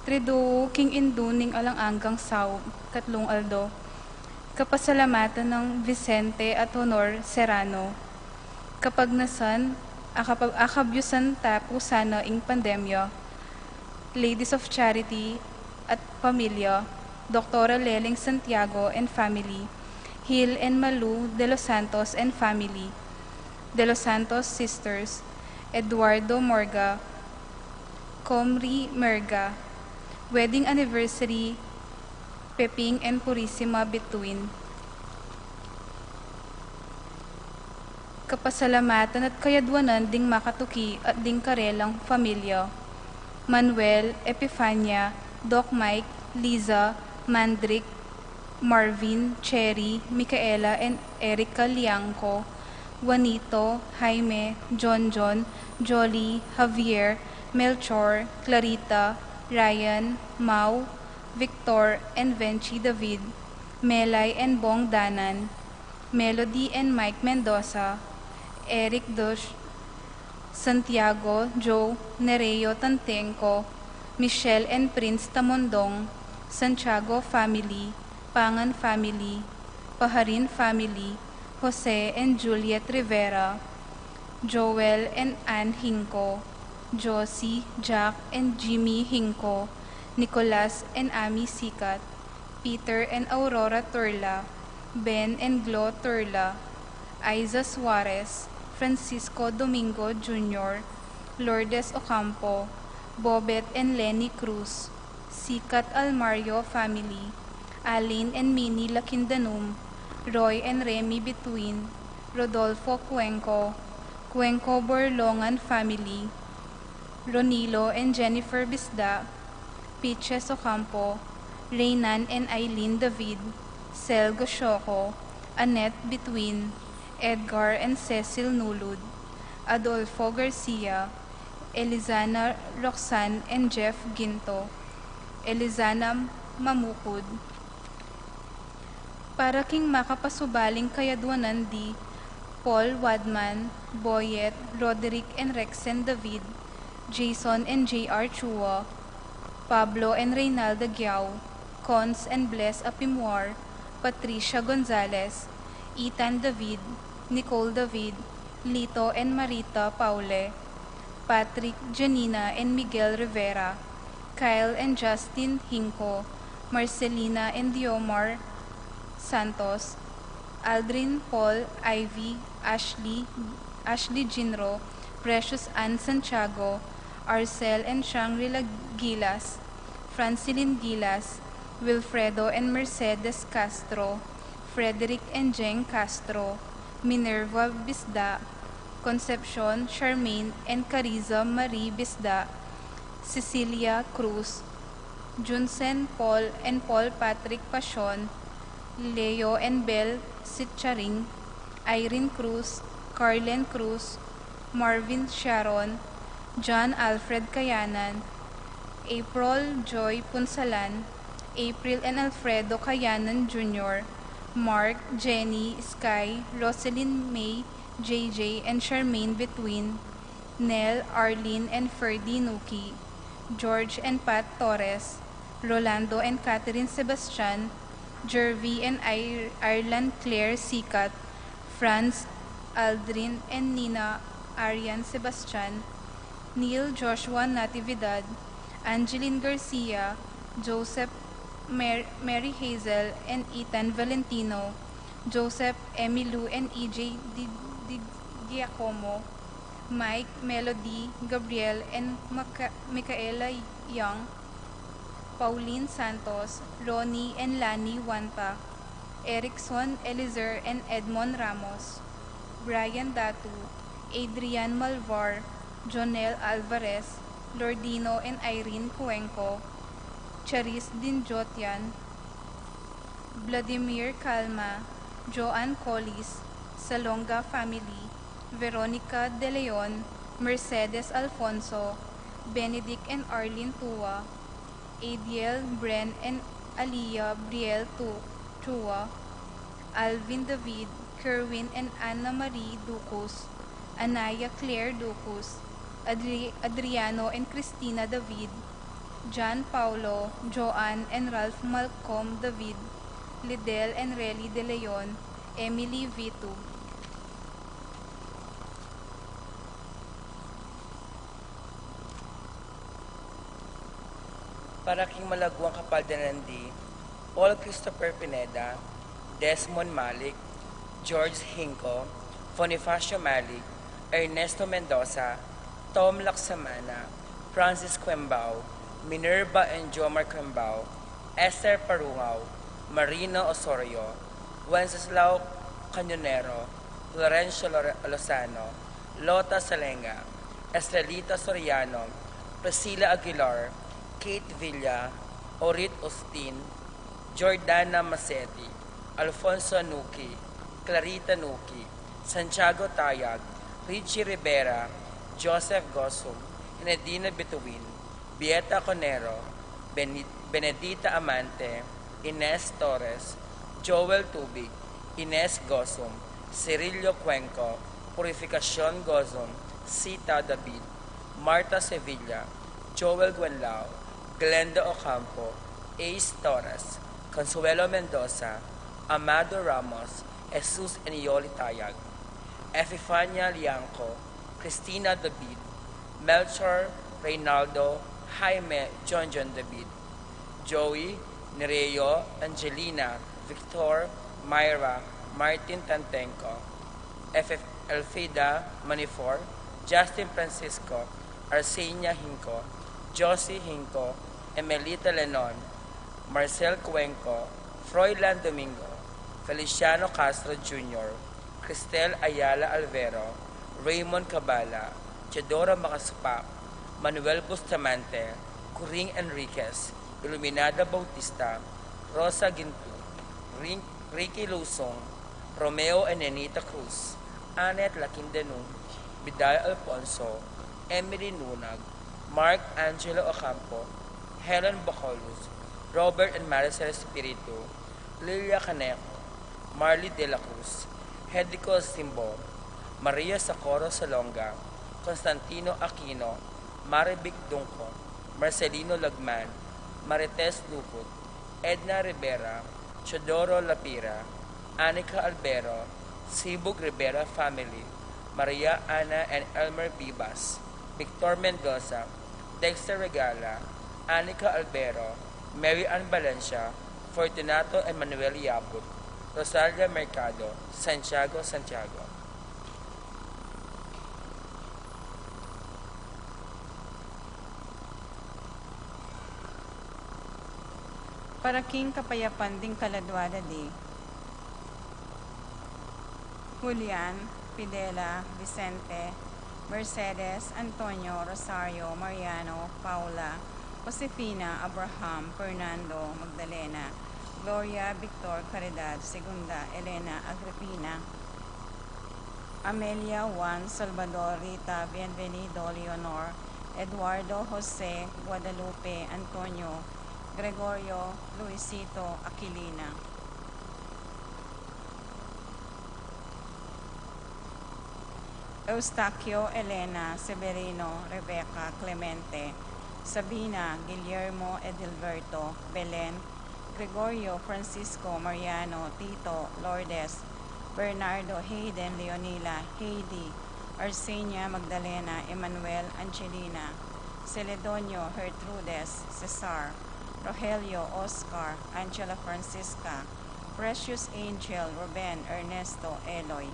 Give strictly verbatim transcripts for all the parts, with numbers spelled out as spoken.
Triduo king Indu ning Alang Anggang Saup, katlung aldo. Kapasalamatan nang Vicente at Honor Serrano. Kapagnasan, akapag-, akabyusan tapu sana ing pandemya. Ladies of Charity at pamilya, Doktora Leleng Santiago and family, Hil and Malu De Los Santos and family, De Los Santos sisters, Eduardo Morga, Comri Merga, wedding anniversary, Peping and Purisima Bituin. Kapasalamatan at kayadwanan ding makatuki at ding karelang pamilya. Manuel, Epifania, Doc Mike, Liza, Mandrick, Marvin, Cherry, Micaela, and Erica Liangco, Juanito, Jaime, John John, Jolly, Javier, Melchor, Clarita, Ryan, Mau, Victor, and Venchi David, Melay and Bong Danan, Melody and Mike Mendoza, Eric Dush, Santiago, Joe, Nereo Tantenco, Michelle and Prince Tamondong, Santiago family, Pangan family, Paharin family, Jose and Juliet Rivera, Joel and Ann Hinco, Josie, Jack, and Jimmy Hinco, Nicolas and Ami Sikat, Peter and Aurora Turla, Ben and Glo Turla, Aiza Suarez, Francisco Domingo Junior, Lourdes Ocampo, Bobet and Lenny Cruz, Sikat Almario family, Alin and Mini Lakindanum, Roy and Remy Bituin, Rodolfo Cuenco, Cuenco Borlongan family, Ronilo and Jennifer Bisda, Peaches Ocampo, Reynan and Eileen David, Sel Gosioco, Annette Bituin, Edgar and Cecil Nulud, Adolfo Garcia, Elizana Roxanne and Jeff Ginto, Elizana Mamukud. Para king makapasubaling kayadwanan di Paul Wadman, Boyet, Roderick and Rexen David, Jason and J R Chua, Pablo and Reynalda Giao, Cons and Bless Apimwar, Patricia Gonzalez, Ethan David, Nicole David, Lito and Marita Paule, Patrick, Janina and Miguel Rivera, Kyle and Justin Hinco, Marcelina and Diomar Santos, Aldrin, Paul, Ivy, Ashley, Ashley Jinro, Precious Ann Santiago, Arcel and Shangri-La Gilas, Francilin Gilas, Wilfredo and Mercedes Castro, Frederick and Jeng Castro, Minerva Bisda, Concepcion, Charmaine and Cariza Marie Bisda, Cecilia Cruz, Junsen Paul and Paul Patrick Pasion, Leo and Bel Sitcharing, Irene Cruz, Carlen Cruz, Marvin Sharon, John Alfred Kayanan, April Joy Punsalan, April and Alfredo Kayanan Junior, Mark, Jenny, Sky, Roselyn May, J J, and Charmaine Between, Nel, Arlene, and Ferdy Nuki, George and Pat Torres, Rolando and Catherine Sebastian, Jervy and Ir- Ireland Claire Sikat, Franz, Aldrin, and Nina Arian Sebastian, Neil Joshua Natividad, Angeline Garcia, Joseph Mer- Mary Hazel, and Ethan Valentino, Joseph Emilu and E J Di, Di Giacomo, Mike, Melody, Gabriel, and Maca- Micaela Young, Pauline Santos, Ronnie and Lani Wanta, Erickson Elizer and Edmond Ramos, Brian Datu, Adrian Malvar, Jonel Alvarez, Lordino and Irene Cuenco, Charis Dinjotian, Vladimir Calma, Joan Collis, Salonga family, Veronica De Leon, Mercedes Alfonso, Benedict and Arlene Tua, Adiel, Bren and Aliyah Briel Tu- Tua, Alvin David, Kerwin and Anna Marie Ducus, Anaya Claire Ducus, Adri- Adriano and Christina David, John Paulo, Joan and Ralph Malcolm David, Lidel and Relly De Leon, Emily Vitu. Para king malaguang kapaldanan di Paul Christopher Pineda, Desmond Malik, George Hinco, Bonifacio Malik, Ernesto Mendoza, Tom Laksamana, Francis Quembao, Minerva and Jomar Quembao, Esther Parungao, Marina Osorio, Wenceslao Cañonero, Florencio Lore-, Lozano, Lota Salenga, Estrelita Soriano, Priscilla Aguilar, Kate Villa, Orit Austin, Jordana Masetti, Alfonso Nuki, Clarita Nuki, Santiago Tayag, Richie Rivera, Joseph Gosum, Enedina Bituin, Bieta Conero, Beni-, Benedita Amante, Ines Torres, Joel Tubig, Ines Gosum, Cirillo Cuenco, Purificacion Gosum, Sita David, Marta Sevilla, Joel Guenlao, Glenda Ocampo, Ace Torres, Consuelo Mendoza, Amado Ramos, Jesus Enioli Tayag, Epifania Liangco, Cristina David, Melchor Reynaldo, Jaime John John David, Joey, Nereo, Angelina, Victor, Myra, Martin Tantenco, F F Elfida Manifor, Justin Francisco, Arsenia Hinco, Josie Hinco, Emelita Lenon, Marcel Cuenco, Froilan Domingo, Feliciano Castro Junior, Cristel Ayala Alvero, Raymond Cabala, Teodora Macasupa, Manuel Bustamante, Coring Enriquez, Iluminada Bautista, Rosa Gintu, Rin-, Ricky Lusong, Romeo and Nenita Cruz, Annette Laquindanu, Vidal Alfonso, Emily Nunag, Mark Angelo Ocampo, Helen Bacolus, Robert and Maricel Espiritu, Lilia Caneco, Marley de la Cruz, Hedico Simbo, Maria Socorro Salonga, Constantino Aquino, Marivic Dungco, Marcelino Lagman, Marites Lucut, Edna Rivera, Teodoro Lapira, Anica Albero, Sibug Rivera family, Maria Ana and Elmer Vivas, Victor Mendoza, Dexter Regala, Anica Albero, Mary Ann Valencia, Fortunato and Manuel Yabut, Rosalia Mercado, Santiago Santiago. Para king kapayapan ding kaladua da di Julian, Fidela, Vicente, Mercedes, Antonio, Rosario, Mariano, Paula, Josefina, Abraham, Fernando, Magdalena, Gloria, Victor, Caridad, Segunda, Elena, Agripina, Amelia, Juan, Salvador, Rita, Bienvenido, Leonor, Eduardo, Jose, Guadalupe, Antonio, Gregorio, Luisito, Aquilina, Eustaquio, Elena, Severino, Rebecca, Clemente, Sabina, Guillermo, Edilberto, Belen, Gregorio, Francisco, Mariano, Tito, Lourdes, Bernardo, Hayden, Leonila, Heidi, Arsenia, Magdalena, Emmanuel, Angelina, Celedonio, Gertrudes, Cesar, Rogelio, Oscar, Angela, Francisca, Precious, Angel, Ruben, Ernesto, Eloy,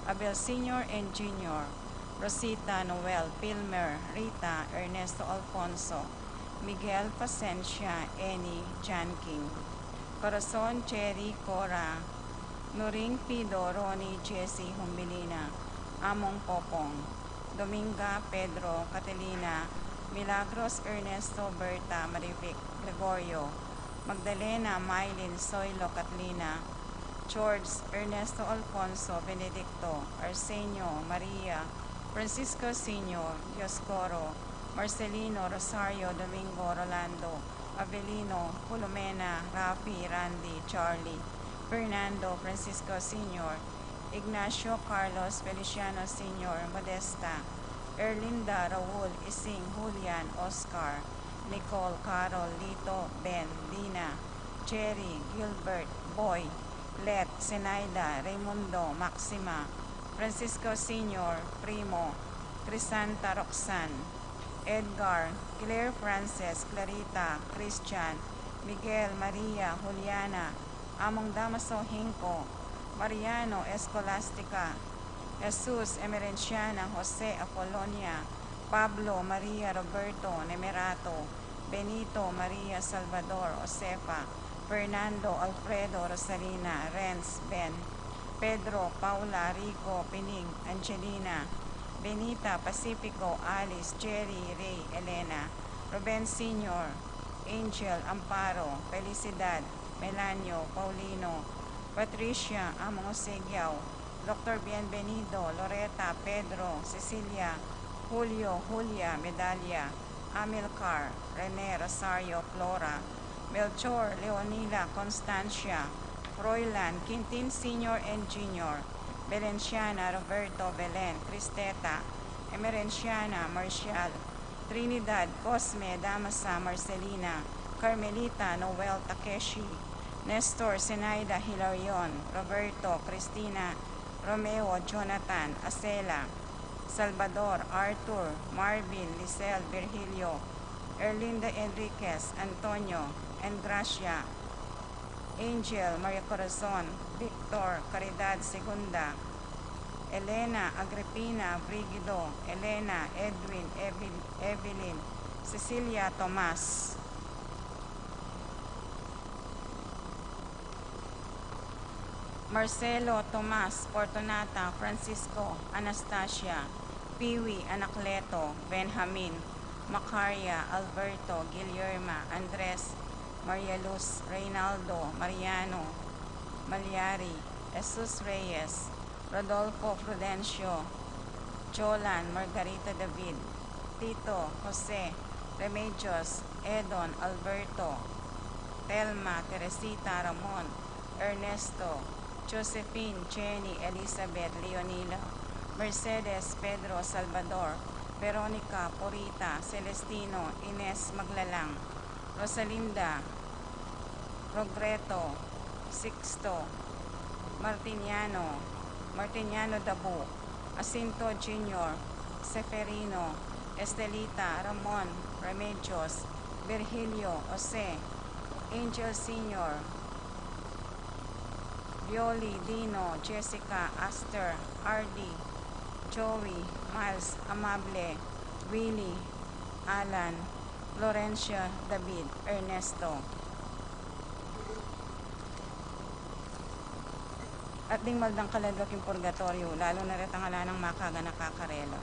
Abel Senior and Junior, Rosita, Noel, Pilmer, Rita, Ernesto, Alfonso, Miguel, Pasencia, Annie, John King, Corazon, Cherry, Cora, Nuring, Pido, Ronnie, Jessie, Humbilina, Among, Popong, Dominga, Pedro, Catalina, Milagros, Ernesto, Berta, Marivic, Gregorio, Magdalena, Mylene, Soilo, Catalina, George, Ernesto, Alfonso, Benedicto, Arsenio, Maria, Francisco Senior, Dioscoro, Marcelino, Rosario, Domingo, Rolando, Avelino, Filomena, Rafi, Randy, Charlie, Fernando, Francisco Senior, Ignacio, Carlos, Feliciano Senior, Modesta, Erlinda, Raul, Ising, Julian, Oscar, Nicole, Carol, Lito, Ben, Dina, Jerry, Gilbert, Boy, Let, Zenaida, Raymundo, Maxima, Francisco Senior, Primo, Crisanta, Roxanne, Edgar, Claire, Frances, Clarita, Christian, Miguel, Maria, Juliana, Among Damaso, Hinco, Mariano, Escolastica, Jesus, Emerenciana, Jose, Apolonia, Pablo, Maria, Roberto, Nemerato, Benito, Maria, Salvador, Josefa, Fernando, Alfredo, Rosalina, Renz, Ben, Pedro, Paula, Rico, Pining, Angelina, Benita, Pacifico, Alice, Jerry, Ray, Elena, Ruben Senior, Angel, Amparo, Felicidad, Melanio, Paulino, Patricia, Among Osegiao, Doctor Bienvenido, Loreta, Pedro, Cecilia, Julio, Julia, Medalia, Amilcar, Rene, Rosario, Flora, Melchor, Leonila, Constancia, Froilan, Quintin Senior and Junior, Valenciana, Roberto, Belen, Cristeta, Emerenciana, Marcial, Trinidad, Cosme, Damasa, Marcelina, Carmelita, Noel, Takeshi, Nestor, Zenaida, Hilarion, Roberto, Cristina, Romeo, Jonathan, Acela, Salvador, Arthur, Marvin, Lisel, Virgilio, Erlinda Enriquez, Antonio, and Gracia, Angel, Maria Corazon, Victor, Caridad, Segunda, Elena, Agripina, Brigido, Elena, Edwin, Evil-, Evelyn, Cecilia, Tomas, Marcelo, Tomas, Fortunata, Francisco, Anastasia, Piwi, Anacleto, Benjamin, Macaria, Alberto, Guillerma, Andres, Maria Luz, Reynaldo, Mariano, Malyari, Jesus Reyes, Rodolfo, Prudencio, Jolan, Margarita, David, Tito, Jose, Remedios, Edon, Alberto, Telma, Teresita, Ramon, Ernesto, Josephine, Jenny, Elizabeth, Leonila, Mercedes, Pedro, Salvador, Veronica, Purita, Celestino, Ines, Maglalang, Rosalinda, Progreto, Sixto, Martiniano, Martiniano Dabu, Jacinto Junior, Seferino, Estelita, Ramon, Remedios, Virgilio, Jose, Angel Senior, Violi, Dino, Jessica, Aster, Ardy, Joey, Miles, Amable, Willie, Alan, Florencia, David, Ernesto. At ding maldang kaladwa king purgatoryo, lalu na retang ala nang makaganaka karela.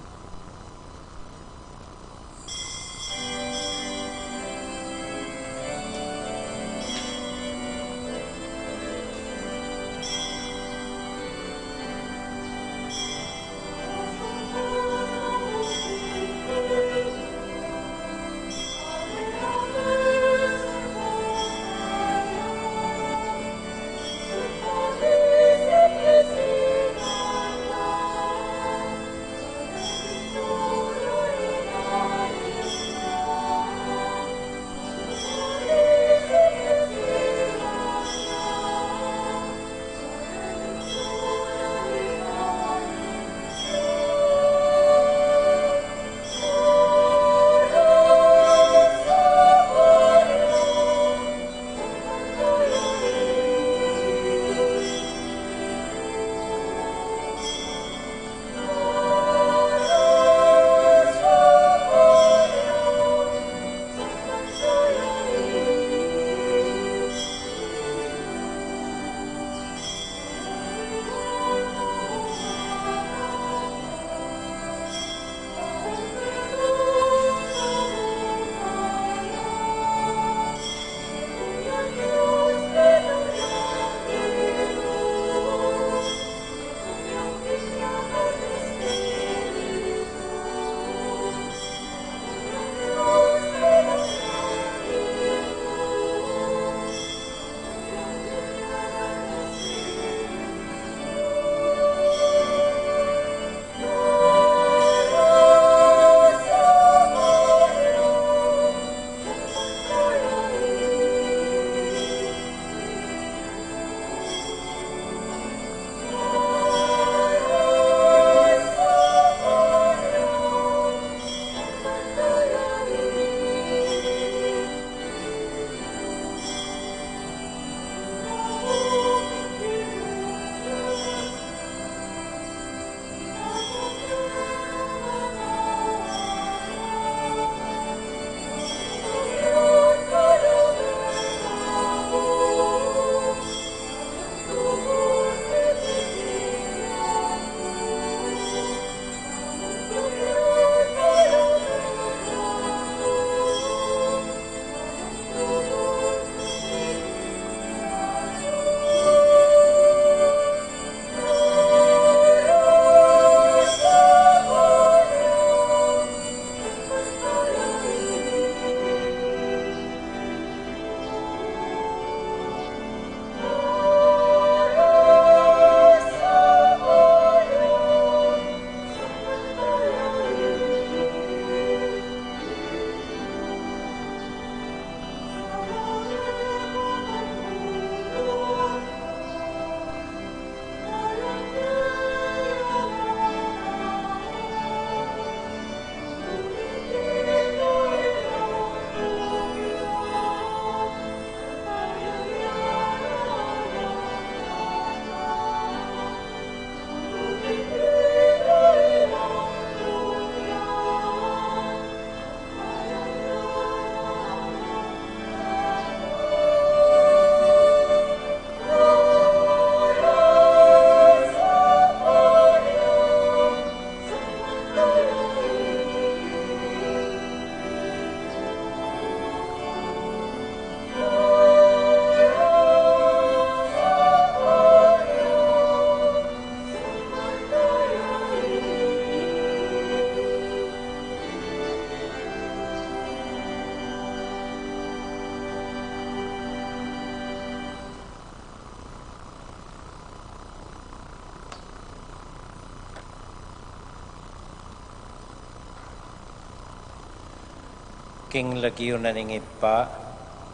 King lagyu na ning Ibpa,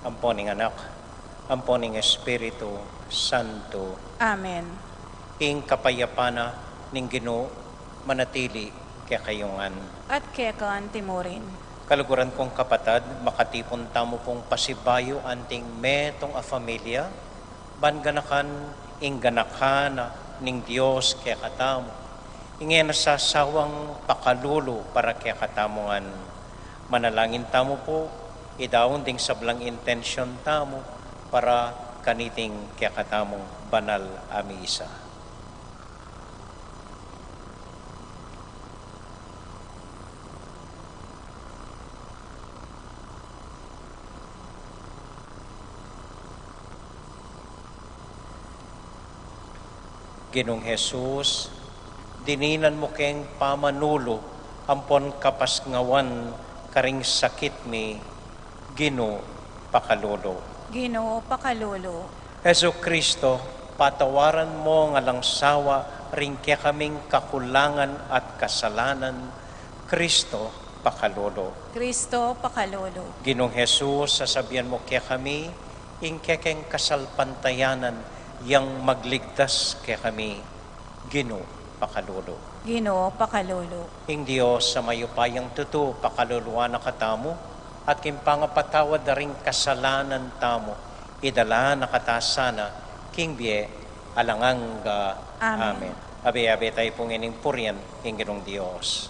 ampo ning Anak, ampo ning Espiritu Santo. Amen. Ing kapayapan na ning Ginu manatili kekayu ngan. At keka antimurin. Kaluguran kung kapatad, makatipun tamu pung pasibayu anting metung a familia, ban ganakan ing ganakan ning Dios kekatamu. Ing e na sasawang pakalulu para kekatamu ngan. Manalangin tamu pu, idaun ding sablang intensyon tamu para kaniting kekatamung banal a misa. Ginung Jesus, dininan mu keng pamanulu ampon kapasngawan karing sakit mi. Ginu, pakalulu. Ginu, pakalulu. Jesucristo, patawaran mu ngan lang sawa ring kekaming kakulangan at kasalanan. Cristo, pakalulu. Cristo, pakalulu. Ginung Jesus, sasabian mu kekami ing kekeng kasalpantayanan yang magligtas kekami. Ginu, pakalulu. Ginu, pakalulu. Ing Dios a mayupayang tutu, pakaluluan na katamu, at king pangapatawad da ring kasalanan tamu, idala na kata sana king bie alang angga. Amen. Amen. Abe-abe tayu pung ining purian ing Ginung Dios.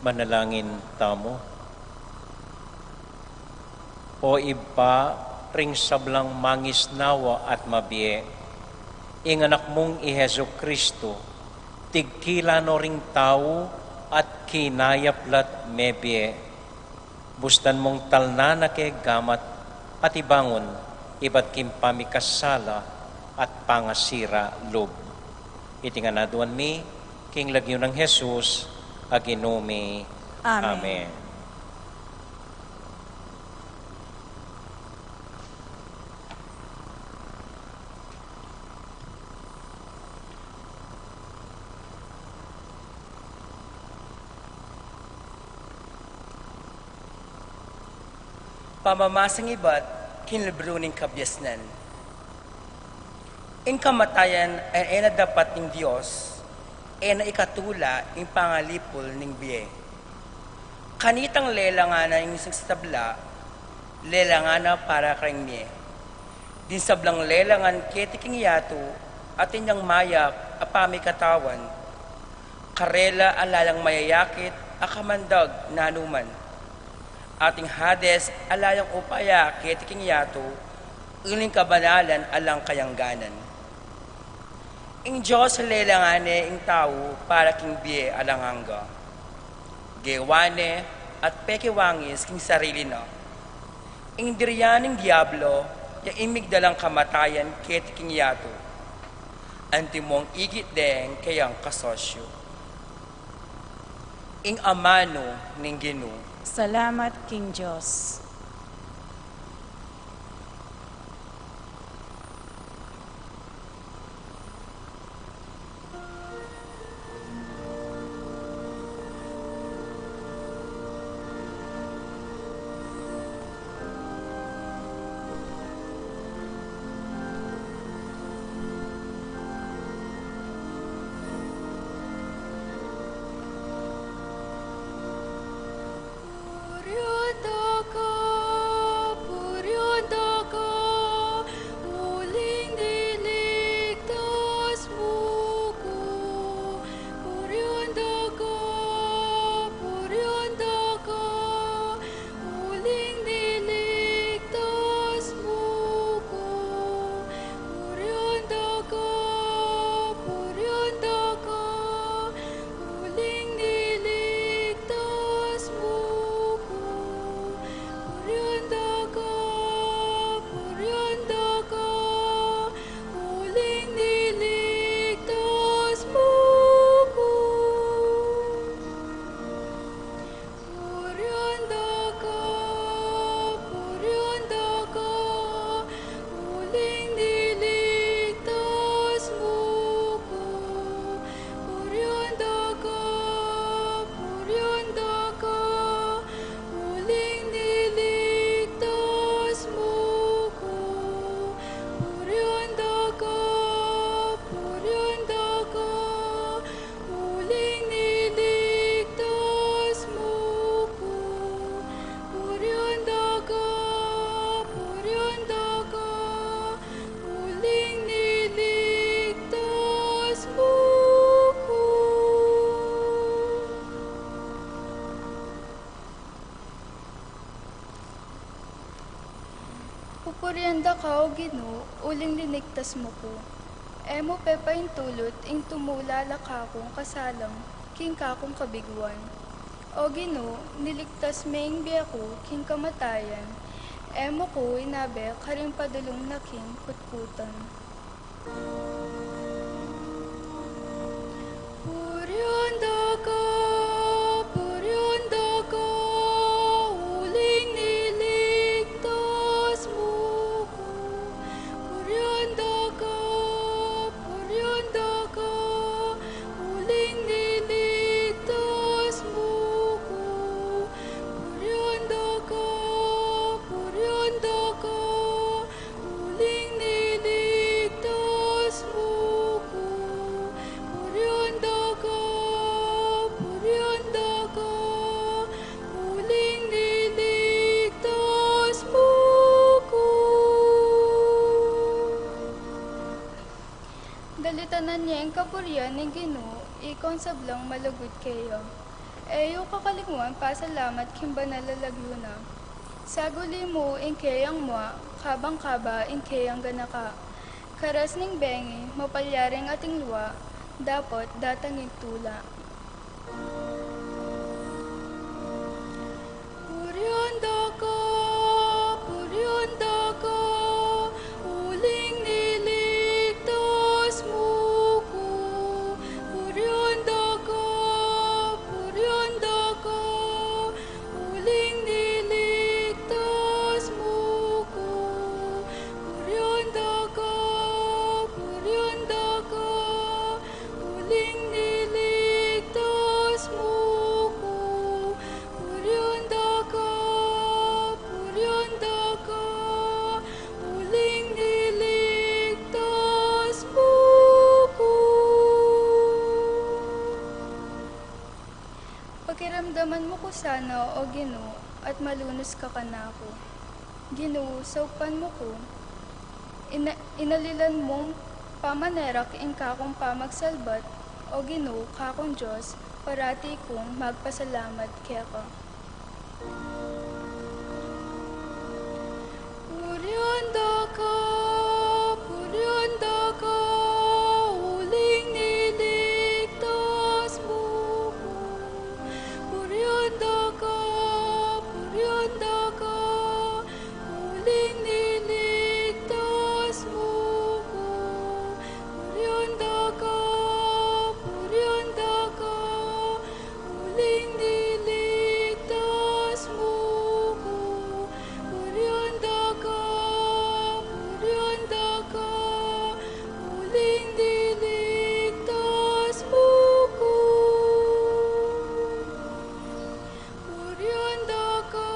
Manalangin tamu. O Ibpa, ring sablang mangisnawa at mabie, ing Anak mung i Jesucristo, tigkila no ring tau at kinayap la't mebie. Bustan mung talnan na ke gamat at ibangun ibat king pamikasala at pangasira lub. Iti ngan aduan mi king lagyu nang Jesus a Ginu mi. Amen. Amen. Pamamasang ibat king libru ning Kabiasnan. Ing kamatayan e na dapat ning Dios, e na ikatula ing pangalipul ning bie. Kanitang lelangan na ing isang sabla, lelangan na para karing mie. Ding sablang lelangan keti king yatu, atin yang mayap a pamikatawan. Karela ala lang mayayakit a kamandag nanuman. At ing Hades ala yang upaya keti king yatu, uling kabanalan alang kayangganan. Ing Dios lelangan ne ing tau para king bie alang angga. Gewa ne at pekiwangis king sarili na. Ing dirian ning Diablo ya imigdalang kamatayan keti king yatu. Antimong igit deng kayang kasosyo. Ing amanu ning Ginu. Salamat king Dios. Purian da ka, purian da ka, uling niligtas mu ku. Purian da ka, purian da ka, uling niligtas mu ku. Purian da ka, purian da ka, uling niligtas mu ku. Purian da ka, purian da ka, uling niligtas mu ku. Purian da ka, purian da ka, uling niligtas mu ku. Purian da ka, purian da ka, uling niligtas mu ku. Purian da ka, purian da ka, uling niligtas mu ku. Purian da ka, purian da ka, uling niligtas mu ku. Pupurian da ka, O Ginu, uling linigtas mu ku. E mu pepaintulut ing tumula la kakung kasalang king kakung kabiguan. O Ginu, niligtas me ing bie ku king kamatayan. E mu ku inabe karing padulung na king kutkutan. Purian da ka, purian da ka, uling niligtas mu ku. Purian da ka, purian da ka, uling niligtas mu ku. Purian da ka, purian da ka, uling niligtas mu ku. Purian da ka, purian da ka, uling niligtas mu ku. Dalitanan ye ing kapurian ning Ginu, ikong sablang malugud keya. E yu kakalingwan pasalamat king banal a lagyu na. Saguli mu ing keyang mua, kabang kaba ing keyang ganaka. Karas ning bengi, mapalyaring ating lua, dapot datang ing tula. Purian da ka, purian da ka, uling niligtas mu ku. Purian da ka, purian da ka, uling niligtas mu ku. Purian da ka, purian da ka, uling niligtas mu ku. Purian da ka, purian da ka, uling niligtas mu ku. Pakiramdaman mu ku sana, O Ginu, at malunus ka kanaku. Ginu, saupan mu ku. Ina-, inalilan mung pamanerak ing kakung pamagsalbat, O Ginu, kakung Dios, parati kung magpasalamat keka. Purian da ka, purian da ka, uling niligtas mu ku. Purian da ka, purian da ka, uling niligtas mu ku. Purian da ka, purian da ka, uling niligtas mu ku. Purian da ka, purian da ka, uling niligtas mu ku. Purian da ka,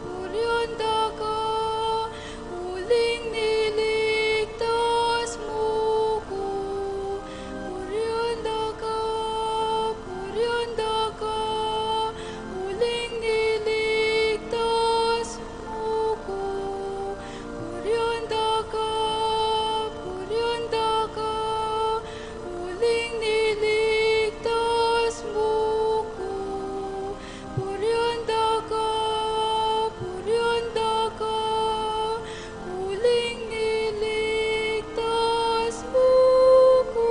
purian da ka, uling niligtas mu ku. Purian da ka, purian da ka, uling niligtas mu ku. Purian da ka, purian da ka, uling niligtas mu ku. Purian da ka, purian da ka, uling niligtas mu ku.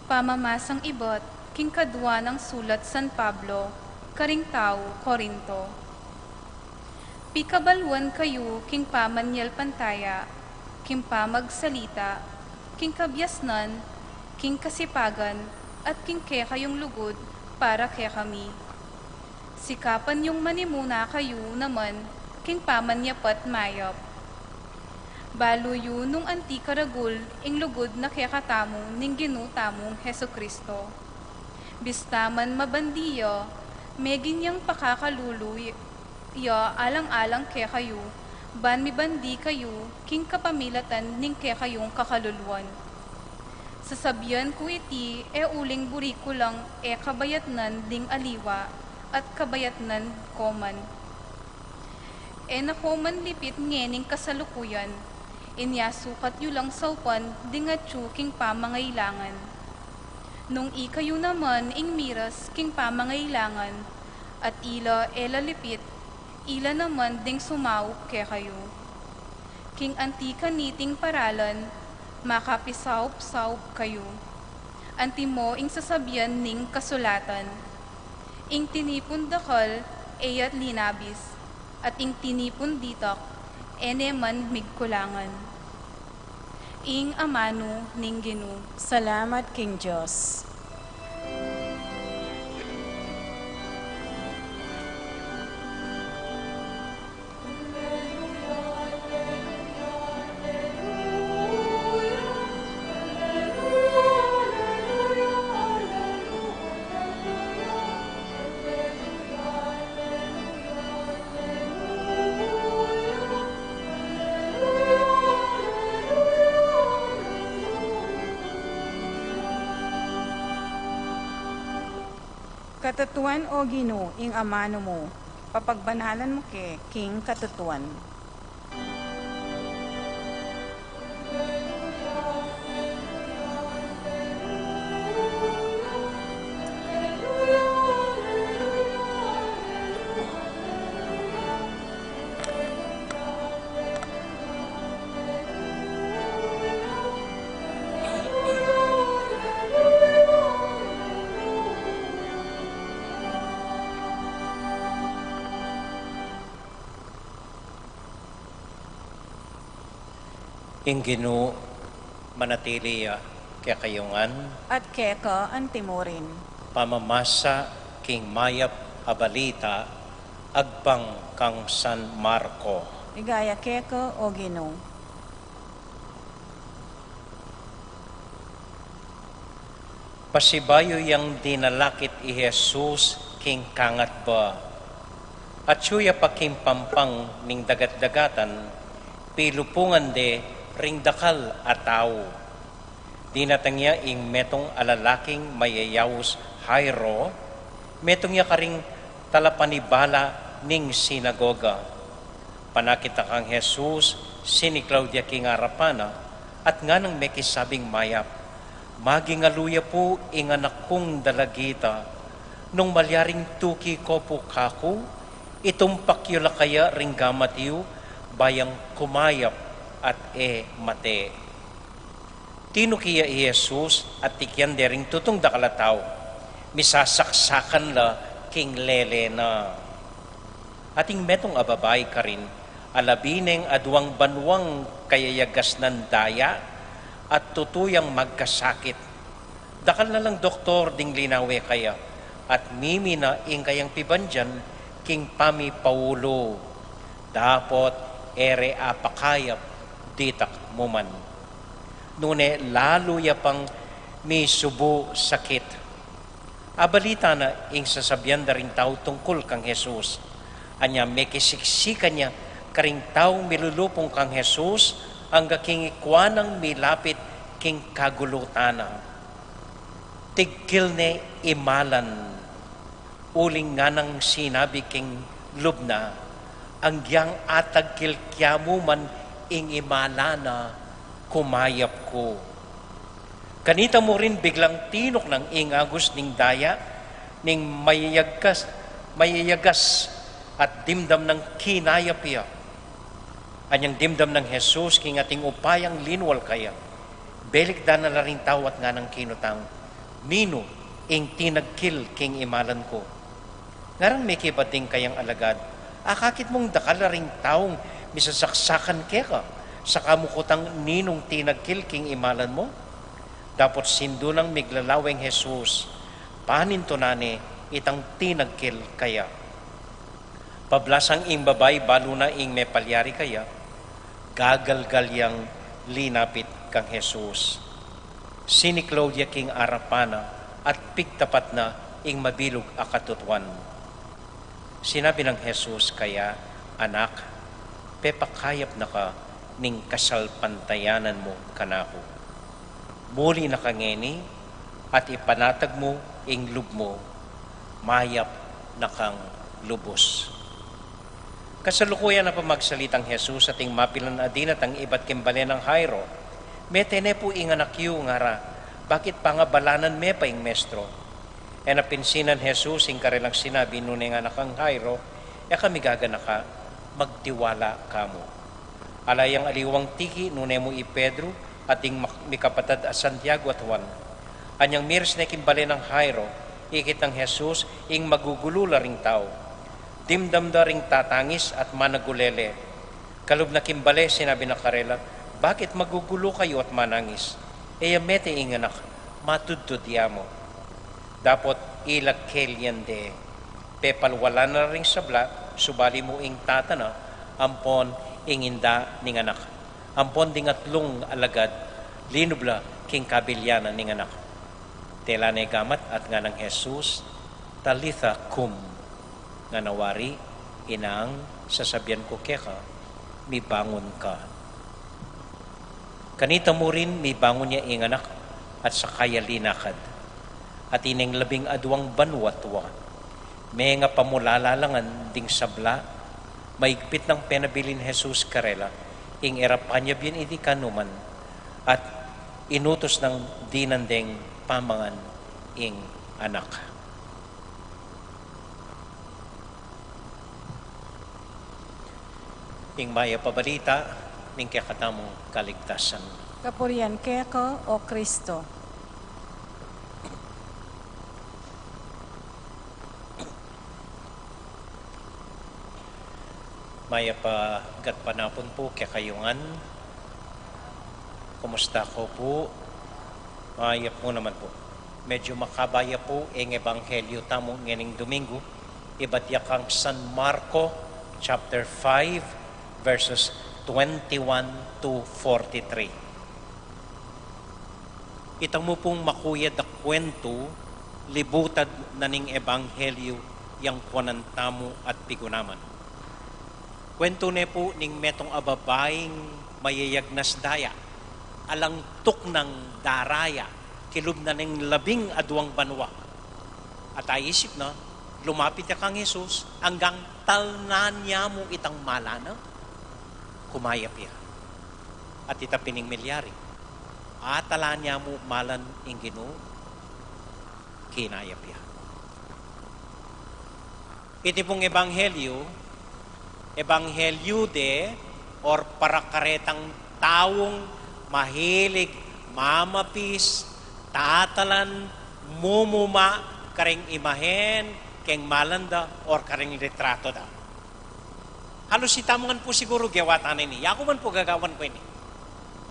Pamamasang ibat king kadua nang sulat San Pablo karing tau Corinto. Pikabaluan kayu king pamanyalpantaya, king pamagsalita, king kabiasnan, king kasipagan, at king kekayung lugud para kekami. Sikapan yung manimuna kayu naman king pamanyapat mayap. Balu yu nung anti karagul ing lugud na kekatamu ning Ginu tamung Jesucristo. Bista man mabandi ya, meging yang pakakalulu ya alang-alang kekayu, ban mibandi kayu king kapamilatan ning kekayung kakaluluan. Sasabian ku iti e uling buri ku lang e kabayatnan ding aliwa at kabayatnan ko man. E na ko man lipit ngening kasalukuyan, inya sukat yu lang saupan ding atyu king pamangailangan. Nung ikayu naman ing miras king pamangailangan, at ila e la lipit, ila naman ding sumaup kekayu. King anti kaniting paralan, makapisaup-saup kayu. Antimo ing sasabian ning kasulatan, ing tinipun dakal e ya't linabis, at ing tinipun ditak e ne man migkulangan. Ing amanu ning Ginu. Salamat king Dios. Katutuan, O Ginu, ing amanu mu, papagbanalan mu ke king katutuan. Ing Ginu manatili ya kekayu ngan. At keka antimurin. Pamamasa king mayap a balita agpang kang San Marco. Ligaya keka, O Ginu. Pasibayu yang dinalakit i Jesus king kangatba. Atyu ya pa king pampang ning dagat-dagatan, pilupungan de ring dakal a tau. Dinatang ya ing metung a lalaking mayayaus Jairo, metung ya karing talapanibala ning sinagoga. Panakit na kang Jesus, siniklaud ya king arapan na, at nganang mekisabing mayap, "Magingalu ya pu ing anak kung dalagita. Nung malyaring tuki ko pu kaku, itumpak yu la kaya ring gamat yu, ba yang kumayap at e mate." Tinuki ya i Jesus at tikyan de ring tutung dakal a tau, misasaksakan la king lele na. Ating metung a babai karin, a labi neng aduang banuang kayayagasnan daya, at tutu yang magkasakit. Dakal na lang doktor ding linawe kaya, at mimi na ing kayang pibandian king pamipaulu. Dapot e re apakayap ditak mu man. Nune lalu ya pang misubu sakit. Abalita na ing sasabian da ring tau tungkul kang Jesus. Anya mekisiksikan ya karing taung milulupung kang Jesus, angga king ikua nang milapit king kagulutan na. Tigkil ne imalan. Uling nganang sinabi king lub na, "Agyang atagkil kya mu man ing imalan na, kumayap ku." Kanita mu rin biglang tinuk nang ing agus ning daya, ning mayayagas, mayayagas at dimdam nang kinayap ya. Anyang dimdam nang Jesus king ating upayang linual kaya, belikdan na la ring tau at nganang kinutang, "Ninu ing tinagkil king imalan ku?" Ngarang mekibat ding kayang alagad, "Akakit mung dakal la ring taung misasaksakan keka, saka mu kutang ninung tinagkil king imalan mu?" Dapot sindu nang miglalawe ing Jesus, panintunan ne itang tinagkil kaya. Pablasang ing babai balu na ing mepalyari kaya, gagalgal yang linapit kang Jesus. Siniklaud ya king arapan na at pigtapat na ing mabilug a katutuan. Sinabi nang Jesus kaya, "Anak, pepakayap na ka ning kasalpantayanan mu kanaku. Muli na ka ngeni at ipanatag mu ing lub mu, mayap na kang lubus." Kasalukuyan a pamagsalitang Jesus ating mapilan a dinatang ibat king bale nang Jairo, "Mete ne pu ing anak yu," ngara, "bakit pangabalanan me pa ing Mestro?" E na pinsinan Jesus ing karelang sinabi, nune ngana kang Jairo, "E ka migaganaka, magtiwala ka mu." Ala yang aliwang tiki, nune mu i Pedro at ding mak-, mikapatad a Santiago at Juan. Anyang miris ne king bale nang Jairo, ikit nang Jesus ing magugulu la ring tau. Dimdam da ring tatangis at managulele. Kalub na king bale, sinabi na karela, "Bakit magugulu kayu at manangis? E ya mete ing anak, matudtud ya mu." Dapot ila kelian de. Pepalwalan na ring sabla, subali mu ing tata na, ampon ing inda ning anak, ampon ding atlung alagad, linub la king kabilian na ning anak. Tela ne gamat at nganang Jesus, "Talitha cum," ngana wari, "Inang, sasabian ku keka, mibangun ka." Kanita mu rin, mibangun ya ing anak at saka ya linakad. Atin neng labing aduang banu at wa. Menga pamulala la ngan ding sabla, maigpit nang penabilin Jesus karela, ing e ra panyabyan iti kanuman, at inutus nang dinan deng pamangan ing anak. Ing mayap a balita ning kekatamung kaligtasan. Kapurian keka, O Kristo. Mayap a gatpanapun pu kekayu ngan. Kumusta ko pu? Mayap mu naman pu. Medyu makabaya pu ing ebanghelyu tamu ngening Domingo. Ibat ya kang San Marco chapter five, verses twenty-one to forty-three. Itamu pung makuyad a kwentu, libutad na ning ebanghelyu yang kuanan tamu at pigunaman. Kwentu ne pu ning metung a babaing mayayagnas daya. alang tuknang daraya kilub na ning labing aduang banua. At aisip na, lumapit ya kang Jesus, anggang talnan ya mu itang mala na, kumayap ya. At ita pin ing milyari, atalan ya mu malan ing Ginu, kinayap ya. Iti pung ebanghelyu, ebanghelyu de or para karetang taung mahilig mamapis, tatalan, mumuma kareng imahen keng malan da or kareng litratu da. Halus itamu ngan pu siguru gewa tana ini. Yaku man pu gagawan ku ini.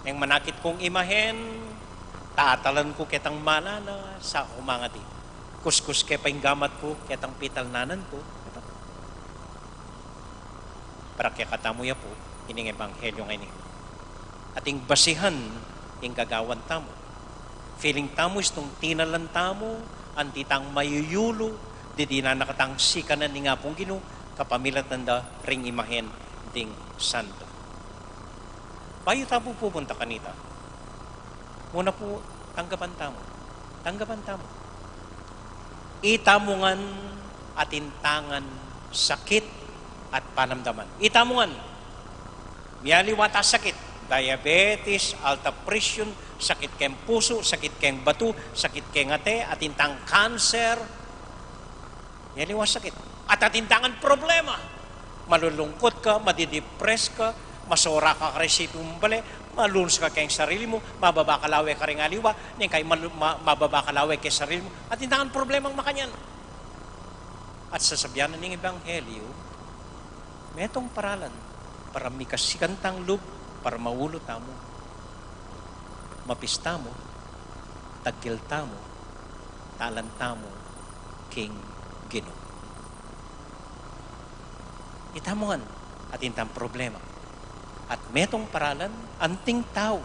Neng manakit kung imahen, tatalan ku ketang mala na, sa ku mangadi. Kuskus ke pa ing gamat ku ketang pitalnanan ku. Para kekatamu ya pu ining ebanghelyu ngeni. Ating basihan ing gagawan tamu. Feeling tamu istung tinalan tamu, anti tang mayuyulu, didinan na katang sikanan ning Apung Ginu, kapamilatan da ring imahen ding santo. Bayu tamu pupunta kanita, muna pu tanggapan tamu. Tanggapan tamu. Itamu ngan atin tangan sakit at panamdaman. Itamu ngan mialiwa ta sakit, diabetes, alta presyon, sakit keng pusu, sakit keng batu, sakit keng ate, atin tang kanser. Mialiwa sakit. At atin tangan problema. Malulungkut ka, madidepress ka, masora ka kareng situ mung bale, malunus ka keng sarili mu, mababa ka lawe kareng aliwa, neng kai malu-, ma-, mababa ka lawe keng sarili mu, atin tangan problemang makanyan. At sasabian na ning ebanghelyu, metung paralan para mikasikan tang lub, para maulu tamu, mapis tamu, tagkil tamu, talan tamu king Ginu. Itamu ngan atin tang problema. At metung paralan, anting tau,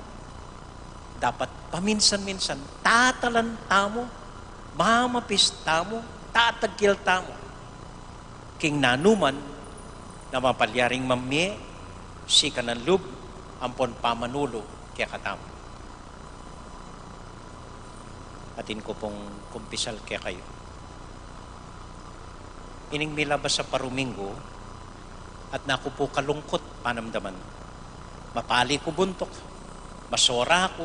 dapat paminsan-minsan tatalan tamu, mamapis tamu, tatagkil tamu king nanuman na mapalyaring mamie sikanan lub ampon pamanulu kekatamu. Atin ku pung kumpisal kekayu. Ining milabas a paruminggu, at naku pu kalungkut panamdaman. Mapali ku buntuk, masora ku,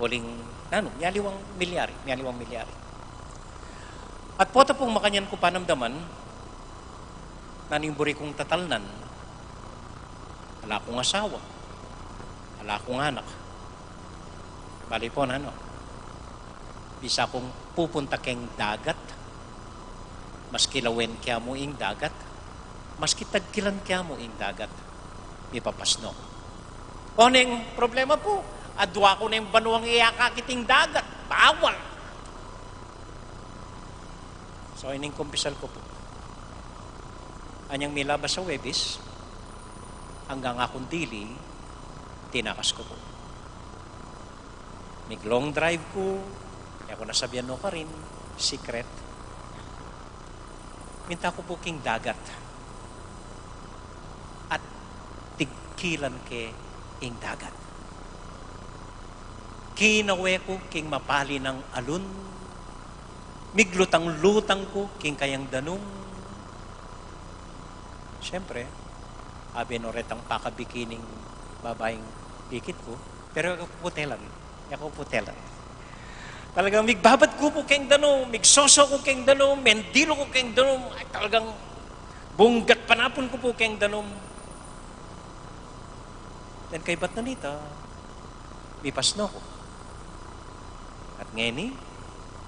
uling, nanu, mialiwang milyari, mialiwang milyari. At pota pung makanyan ku panamdaman, nanu ing buri kung tatalnan, ala kung asawa, ala kung anak. Bale pu, nanu, bisa kung pupunta keng dagat, maski lawen ke mu ing dagat, maski tagkilan ke mu ing dagat, mipapasno ku. O neng problema pu, adua ku neng banuang e akakit ing dagat, bawal. So, ining kumpisal ku pu. Anyang milabas a Huwebes, anggang akung dili, tinakas ku pu. Mig-long drive ku, e ku na sabian no karin, secret. Minta ku pu king dagat. At tigkilan ke ing dagat. Kinawe ku king mapali nang alun, miglutang-lutang ku king kayang danum. Siyempre, abe no retang pakabikini ning babaing dikit ku, pero e ku pu telan. E ku pu telan. Talagang migbabad ku pu keng danum, migsoso ku keng danum, mendilu ku keng danum, ay, talagang bunggat panapun ku pu keng danum. Then kaybat na nita, mipasno ku. At ngeni,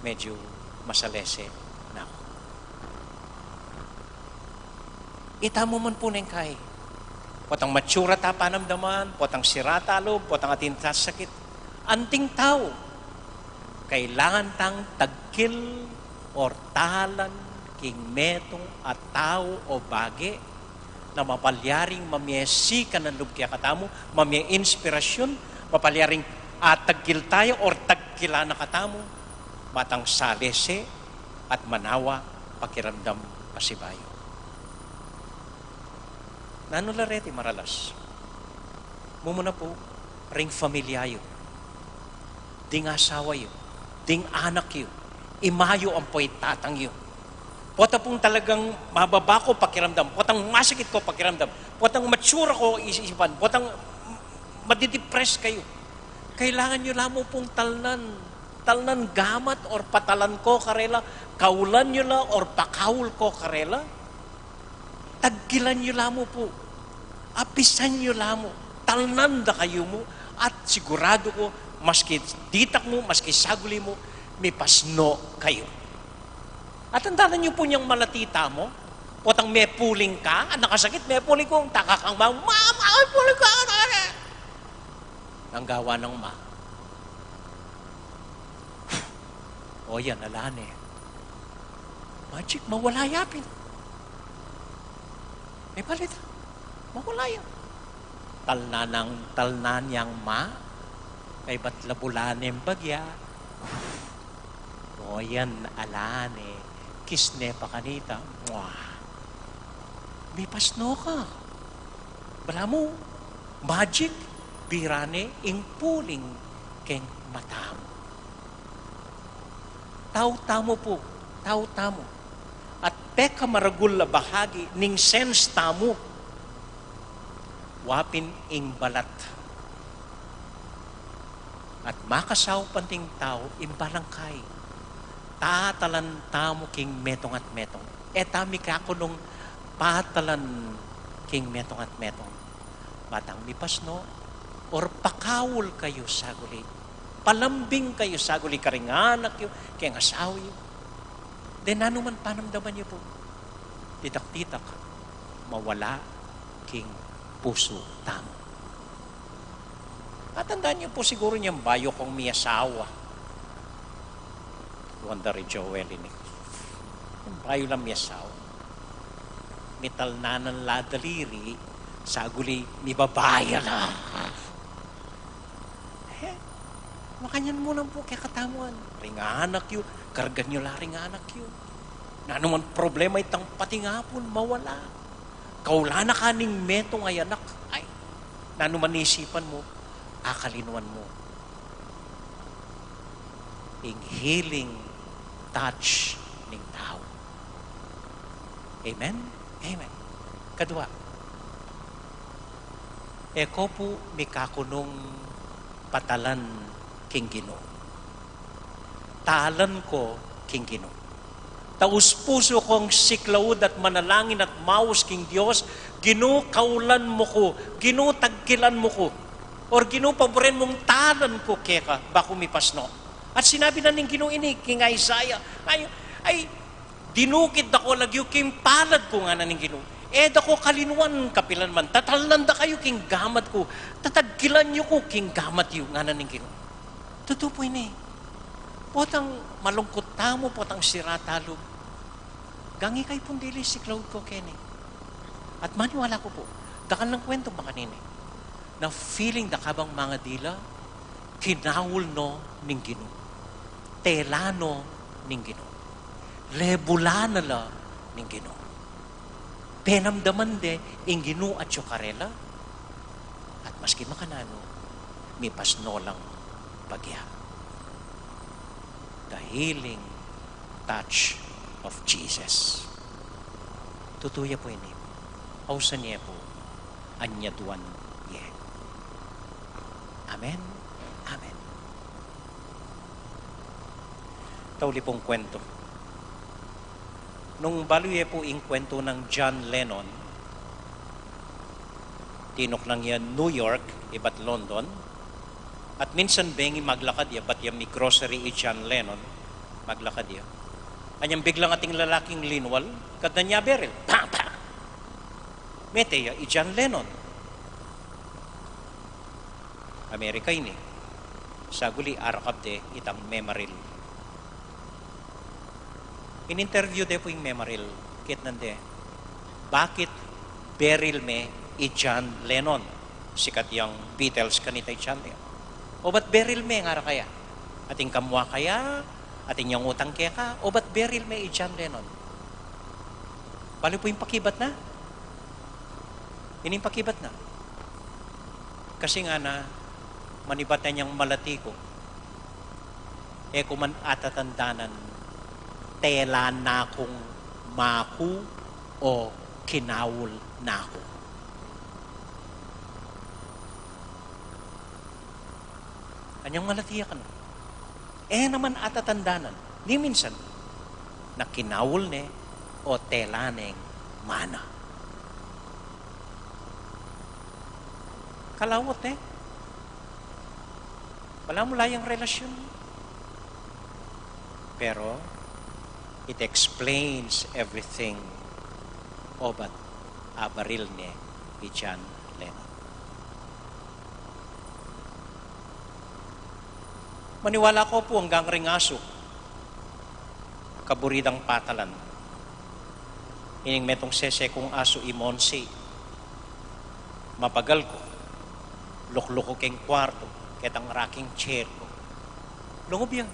medyu masalese na ku. Itamu man pu neng kai. Potang matsura ta panamdaman, potang sira ta lub, potang atin ta sakit. Anting tau, kailangan tang tagkil or talan king metung a tau o bage na mapalyaring mamie sikanan lub kekatamu, mamie inspirasyun, mapalyaring atagkil tayu or tagkilan na katamu, matang salese at manawa pakiramdam pasibayu. Nanu la reti maralas? Mumuna pu, ring familia yu. ding asawa yu, ding anak yu, ima yu ampo i tatang yu. Pota pung talagang mababa ko pakiramdam, potang masakit ko pakiramdam, potang matsura ko isipan, potang madidepress kayu. Kailangan yu la mu pung talnan, talnan gamat or patalan ko karela, kaulan yu la or pakaul ko karela. Tagkilan yu la mu pu, apisan yu la mu, talnan da kayu mu, at siguradu ku, maski ditak mu, maski saguli mu, mipasno kayu. At tandanan yu pu inyang malati tamu, potang mepuling ka, at nakasakit, mepuling ku, takakang ma, ma, ma, mepuling ka, takakang. Nanu gawan nang ma? O yan, ala ne. Magic, mawala ya pin. E pala ita, mawala ya. Talnan nang, talnan yang ma, kaybat labulan ne ing bagya. O yan, ala ne. Kiss ne pa kanita. Mwah. Mipasno ka. Balamu, magic, bira ne ing puling keng mata mu. Tau tamu pu, tau tamu. At pekamaragul a bahagi ning sense tamu, wa pin ing balat. At makasaup anting tau, ing balangkay. Tatalan tamu king metung at metung. E ta mikakunung patalan king metung at metung. Batang mipasno, or pakaul kayu saguli, palambing kayu saguli karing anak yu, keng asawa yu. De nanu man panamdaman yu pu, ditak-ditak, mawala king pusu tamu. Tatandaan yu pu siguru inyang bayu kong miyasawa. Wonder i Joel ini. Inyang bayu lang miyasawa. Mitalnan la daliri, saguli mibabaya la. E, makanyan mu lang pu kekatamu. Ring anak yu, kargan yu la ring anak yu. Nanu man problema itang pating apun, mawala. Kaulan na ka ning metung a anak, ay, nanu man isipan mu, akalinuan mu ing healing touch ning tau. Amen? Amen. Kadua, e ko pu mikakunung patalan king Ginu. Talan ko king Ginu. Taus-pusu kong siklaud at manalangin at maus king Dios, Ginu, kaulan mu ku, Ginu, tagkilan mu ku, or Ginu, paburen mung talan ku keka, baku mipasno. At sinabi na ning Ginu ini king Isaiah, ay, ay, dinukit da ko lagyu king palad ku, ngana ning Ginu. E da ko kalinuan kapilan man, tatalnan da kayu king gamat ku, tatagkilan yu ku king gamat yu, ngana ning Ginu. Tutu pu ini. Potang malungkut tamu, potang sira tamu, gangika yu pung dili, siklaud ko keni. At maniwala ku pu, dakal nang kwentu makanini na feeling da kabang mangadila, kinaul no ning Ginu, telan no ning Ginu, lebulan na la ning Ginu. Penamdaman de ing Ginu atyu karela, at maski makananu, mipasno lang bagya. The healing touch of Jesus. Tutu ya pu ini. Ausan ye pu, anyaduan ye. Amen. Amen. Tauli pung kwentu. Nung balu ye pu ing kwentu nang John Lennon, tinuknang ya New York ibat London, at minsan bengi maglakad ya, bat ya mi-grocery i John Lennon, maglakad ya. Anyang biglang ating lalaking linwal, katnan ya beril. Pang! Pang! Mete ya i John Lennon. Amerika ini. Saguli, arakap de itang memaril. In-interview de pu ing memaril, ketnan de, bakit beril me i John Lennon? Sikat yang Beatles kanita i John Lennon. O bat beril me, ngara kaya? Atin ka mua kaya, atin yang utang keka, o bat beril me i John Lennon? Balu pu ing pakibat na? Ini ing pakibat na. Kasi ngana, manibat ne yang malati ku, E ku man atatandanan, tela na kung maku o kinaul na ku. Anyang malati ya kanu? E na man atatandanan, ni minsan, na kinaul ne o tela neng mana. Kalawat ne. Balamu la yang relasyun. Pero, it explains everything. Obat abaril ne i John Lennon. Maniwala ku pu anggang ring asu, kaburi dang patalan. Ining metung sese kung asu i Monsi. Mapagal ku, lukluk ku keng kwartu, ketang rocking chair ku. Lungub ya.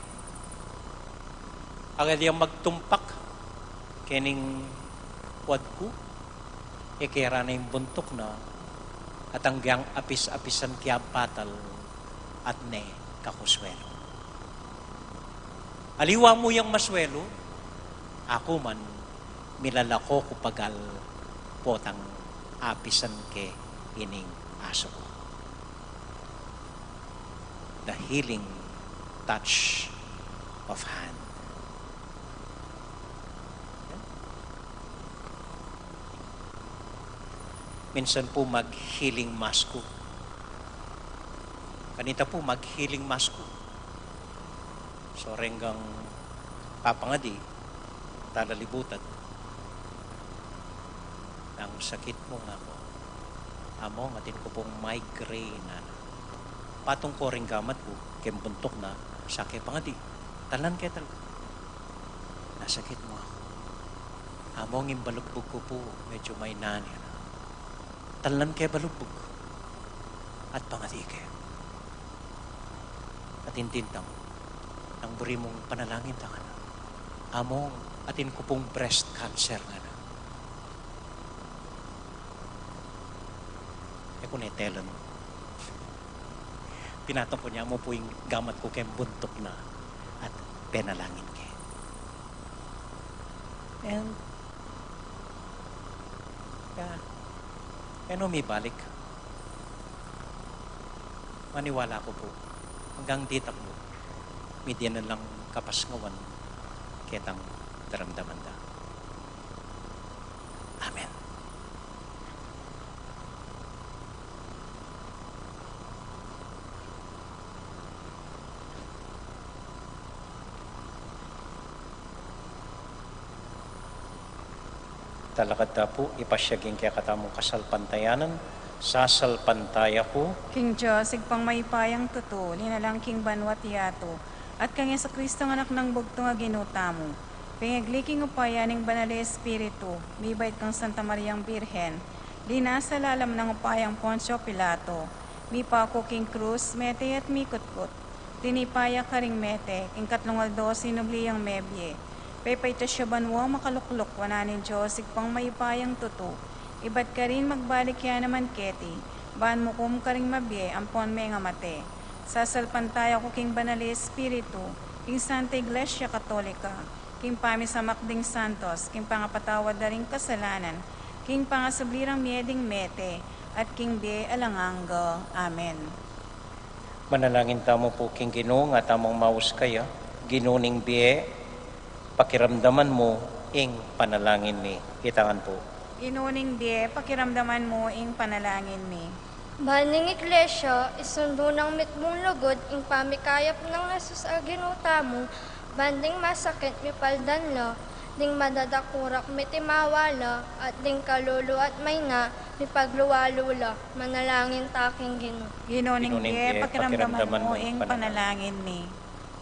Agad yang magtumpak kening kuad ku, e kera na ing buntuk na, at anggang apis-apisan ke a batal at ne kaku swelu. Aliwa mu yang maswelu, aku man milalako ku pagal potang apisan ke ining asu ku. The healing touch of hand. Minsan pu mag-healing mass ku. Kanita pu mag-healing mass ku. So, renggang papangadi, talalibutan. Nang sakit mu nga ku. Among atin ku pung migraine na. Patung ku ring gamat ku, keng buntuk na, sake pangadi. Talan ke tal-, nasakit mu aku. Among ing balugbug ku pu, medyu maina ne. Talan ke balugbug. At pangadi ke. At intintang, nang buri mung panalangin ta ngana. Among atin ku pung breast cancer ngana. E ku ne telan. Pinatung ku ne, amu pu ing gamat ku keng buntuk na at penalangin ke. And, yeah. E no mibalik. Maniwala ku pu, anggang ditak mu, midyan na lang kapasngawan ketang daramdaman da. Amen. Talakad ta pu, ipasyag ing kekatamung kasalpantayanan. Sasalpantaya ku king Dios, Ibpang mayupayang tutu, linalang king banua't yatu, at kang Jesucristo, Anak nang bugtung a Ginu tamu, pengagli king upaya ning Banal a Espiritu, mibait kang Santa Mariang Birhen, linasa lalam nang upayang Poncio Pilato, mipaku king krus, mete at mikutkut, tinipa ya karing mete, king katlung aldo sinubli yang mebie, pepaitas ya banua, makalukluk wanan ning Dios Ibpang mayupayang tutu, ibat karin magbalik ya naman keti, ban mukum karing mabie ampon mengamate. Sasalpantaya ku king Banal a Espiritu, king Santa Iglesia Katolika, king pamisamak ding santos, king pangapatawad da ring kasalanan, king pangasubli rang mie ding mete, at king bie alang angga. Amen. Manalangin tamu pu king Ginu, nga tamung maus kaya. Ginu ning bie, pakiramdaman mu ing panalangin mi. Itangan pu. Ginu ning bie, pakiramdaman mu ing panalangin mi. Ban ing Iglesia, isundu nang mitmung lugud ing pamikayap nang Jesus a Ginu tamu, ban ding masakit mipaldan la, ding madadakurak mitimawa la, at ding kalulu at maina mipagluwalu la. Manalangin ta king Ginu. Ginu ning bie, pakiramdaman mu ing panalangin mi.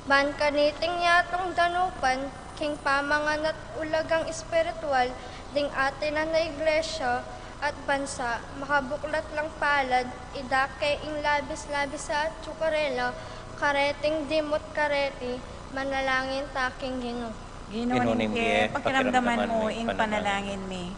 Ban kaniting yatung danupan, king pamangan at ulagang espiritual, ding atinan a Iglesia at bansa, makabuklat lang palad, idake ing labis-labis a atyu karela, kareting dimut kareti. Manalangin ta king Ginu. Ginu ning bie, pakiramdaman mu ing panalangin mi.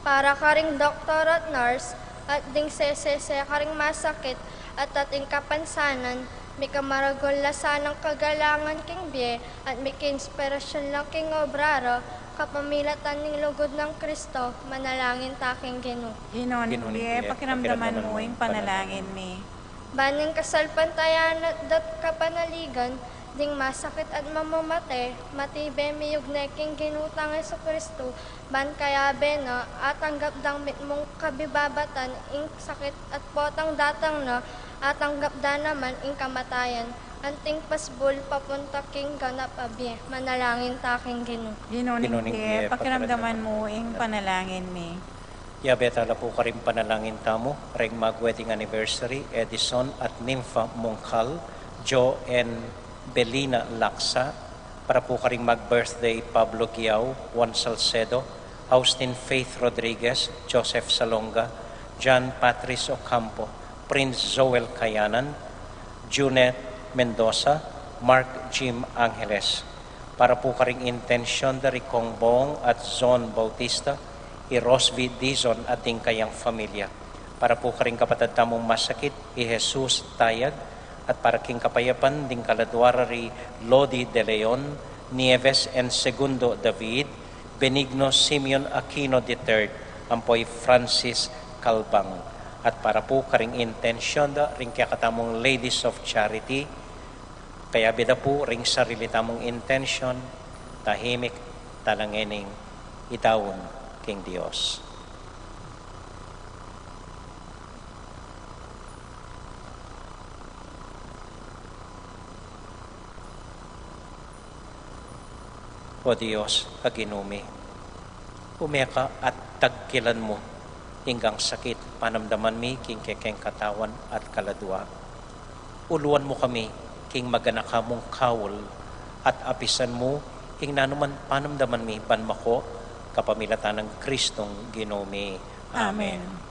Para karing doktor at nurse, at ding sesese karing masakit, at ating kapansanan, Mikamaragul la sanang kagalangan king bie, at miki inspirasyon la king obra ra, kapamilatan ning lugud nang Kristo, manalangin ta king Ginu. Ginu ning bie, pakiramdaman mu ing panalangin mi. Ban ing kasalpantayanan at kapanaligan ding masakit at mamamate, matibe miyugne king Ginu tang Jesucristo, ban kayabe na, atanggap dang mitmung kabibabatan ing sakit at potang datang na, atanggap da naman ing kamatayan, anting pasbul papunta king ganap a bie, manalangin ta king Ginu. Ginu ning bie, pakiramdaman mu ing panalangin mi. Yabe tala pu karing panalangin tamu, reng mag-wedding anniversary, Edison at Nympha Mungkal, Jo and Belina Laksa, para pu karing mag-birthday, Pablo Giao, Juan Salcedo, Austin Faith Rodriguez, Joseph Salonga, John Patrice Ocampo, Prince Joel Kayanan, Junet Mendoza, Mark Jim Angeles. Para pu karing intensyon da ri Kong Bong at Zon Bautista, i Rosby Dizon at ding kayang familia. Para pu karing kapatad tamung masakit, i Jesus Tayag, at para king kapayapan ding kaladua ra ri Lodi de Leon, Nieves and Segundo David, Benigno Simeon Aquino the third, ampo i Francis Calbang. At para pu karing intensyon da ring kekatamung Ladies of Charity, kayabe da pu ring sarili tamung intensyon, tahimik tala ngening idaun king Dios. O Dios a Ginu mi, ume ka at tagkilan mu ing gang sakit panamdaman mi king kekeng katawan at kaladua. Uluan mu kami king maganaka mung kaul at apisan mu ing nanuman panamdaman mi ban mako kapamilatan nang Kristong Ginu mi. Amen. Amen.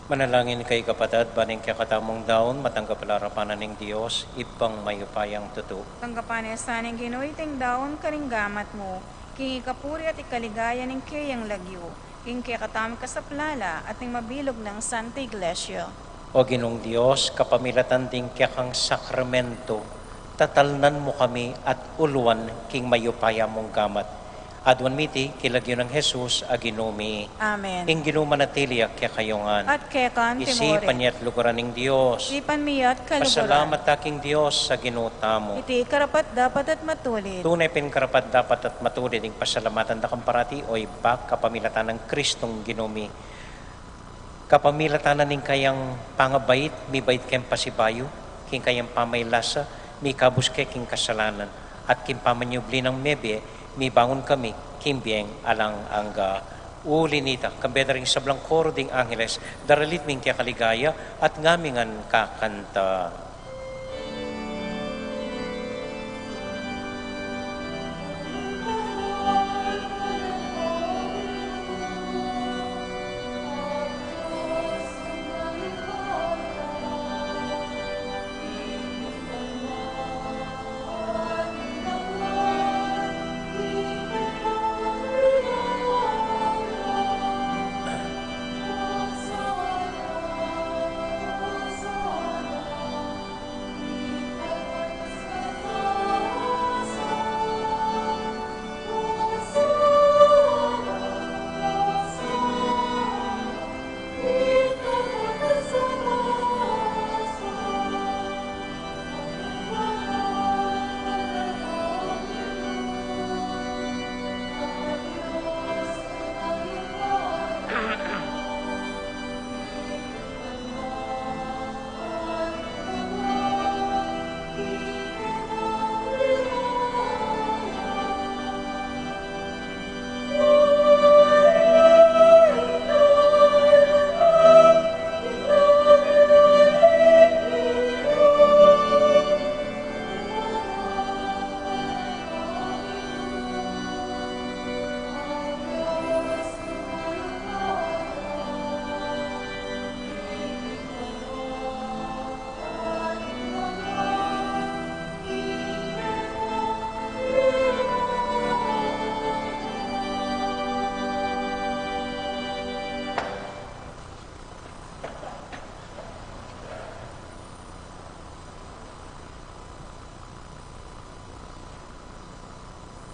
Manalangin kayu, kapatad, ban ing kekatamung daun matanggap la arapan na ning Dios, Ibpang mayupayang tutu. Tanggapan na sa ning Ginu iting daun karing gamat mu, king ikapuri at ikaligaya ning keyang lagyu, king kekatamung kasaplalan at ning mabilug nang Santa Iglesia. O Ginung Dios, kapamilatan ding kekang sakramento, Tatalnan mu kami at uluan king mayupaya mung gamat. Aduan mi iti king lagyu nang Jesus a Ginu mi. Amen. Ing Ginu manatili ya kekayu ngan. At keka naman. Isipan ye at luguran ing Dios. Isipan mi ya at kaluguran. Pasalamat ta king Dios a Ginu tamu. Iti karapat-dapat at matulid. Tune pin karapat-dapat at matulid ing pasalamatan da ka parati, o Ibpa, kapamilatan nang Kristong Ginu mi. Kapamilatan na ning kayang pangabait, mibait keng pasibayu, king kayang pamaylasa, mikabus ke king kasalanan, at king pamanyubli nang mebie, mibangun kami king bieng alang angga. Uli na nita, kambe da ring sablang koro ding angeles, daralit mi ing kekaligaya, at ngami ngan kakanta.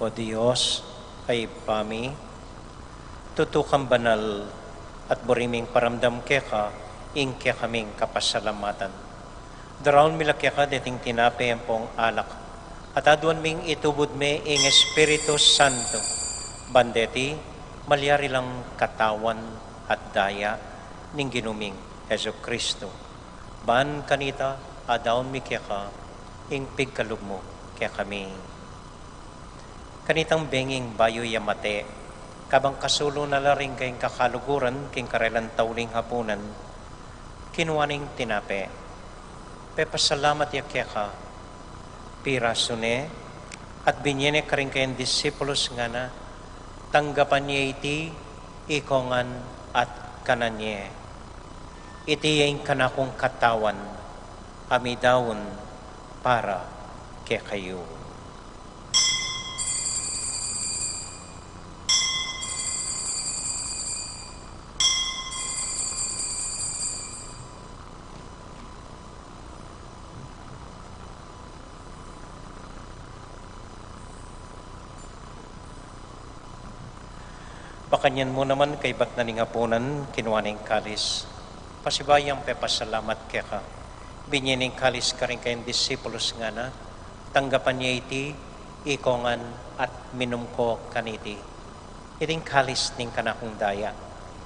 O Dios, a Ibpa mi, tutu kang banal at buri ming paramdam keka ing kekaming kapasalamatan. Daraun mi la keka deting tinape ampong alak, at aduan ming itubud me ing Espiritu Santo, ban deti malyari lang katawan at daya ning Ginu ming Jesucristo. Ban kanita, adaun mi keka ing pigkalub mu kekami. Kanitang benging bayu ya mate, kabang kasulu na la ring kayang kakaluguran king karelang tauling hapunan, kinua neng tinape, pepasalamat ya keka, pirasu ne, at binye ne karing kayang disipulus, ngana, tanggapan ye iti ikongan at kanan ye. Iti ya ing kanakung katawan, a midaun para kekayu. Makanyan mu naman, kaybat na ning apunan, kinua ne ing kalis, pasibayu yang pepasalamat keka, binye ne ing kalis karing kayang disipulus, ngana, tanggapan ye iti ikongan at minum ko kaniti. Iti ing kalis ning kanakung daya,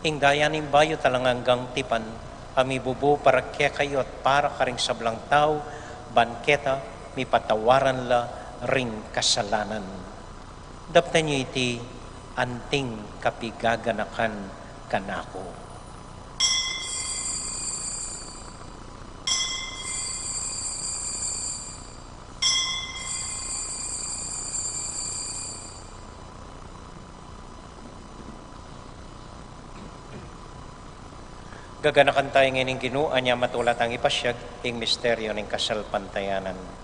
ing daya ning bayu at alang anggang tipan, a mibubu para kekayu at para karing sablang tau, ban keta mipatawaran la ring kasalanan. Daptan ye iti anting kapigaganakan kanaku. Gaganakan taya ngeni ing Ginu, anya matula tang ipasiag ing misteryu ning kasalpantayanan.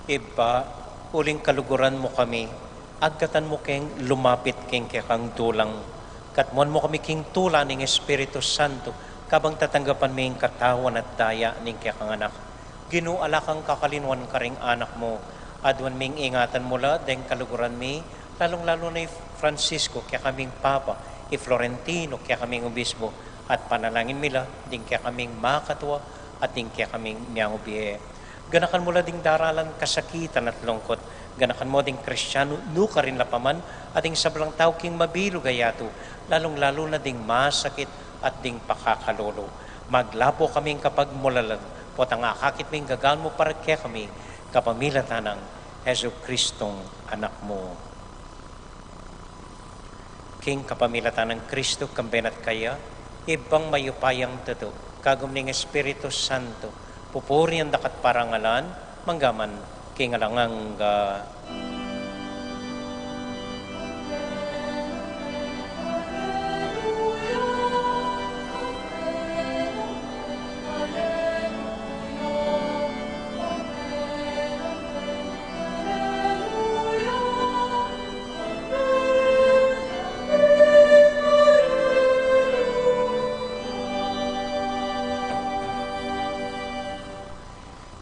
Ibpa, uling kaluguran mu kami, agkatan mu keng lumapit king kekang dulang. Katmuan mu kami king tula ning Espiritu Santo, kabang tatanggapan mi ing katawan at daya ning kekang Anak. Ginu, ala kang kakalinuan karing anak mu. Aduan ming ingatan mu la deng kaluguran mi, lalung-lalu na i Francisco, kekaming Papa, i Florentino, kekaming Obispo, at panalangin mi la ding kekaming makatua at ding kekaming miang ubie. Ganakan mu la ding daralan kasakitan at lungkut. Ganakan mu ding Kristiano nukarin la pa man, at ding sablang tau king mabilug a yatu, lalung-lalu na ding masakit at ding pakakalulu. Maglapo kaming kapagmulalan, potang akakit ming gagal mu para kekami, kapamilatan nang Jesucristong Anak mu. King kapamilatan nang Kristo, kambe na at kaya, Ibpang mayupayang tutu, kagum ning Espiritu Santo, pupurian da ka at parangalan, mangga man king alang angga.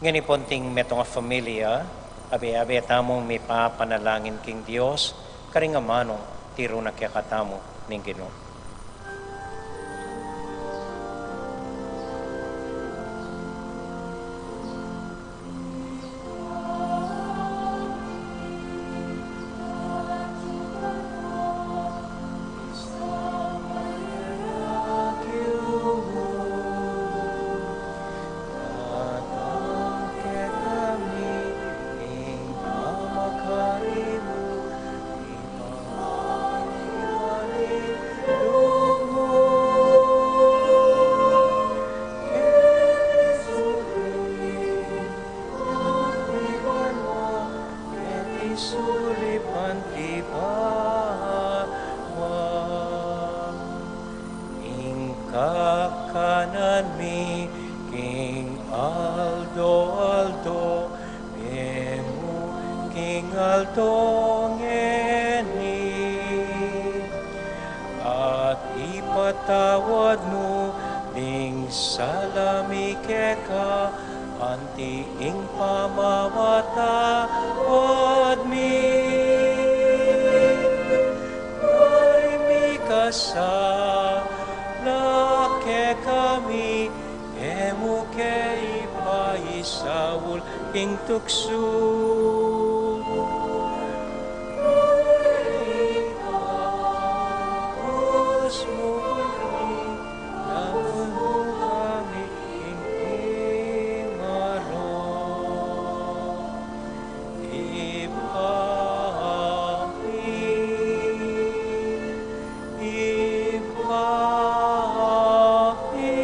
Ngeni pung metung a familia, abe-abe tamung mipapanalangin king Dios, karing amanu tiru na kekatamu ning Ginu. Sulip anti bawa ing kakanan mi king aldo-aldo, ibie mu king aldo ngeni. At ipatawad mu ding sala mi keka, anti ing pamamatawad mi karing mikasala kekami, e mu ke ipaisaul king tuksu. Ipagkaluguran mu kami, lawan mu kami king marok. Ibpa mi, Ibpa mi.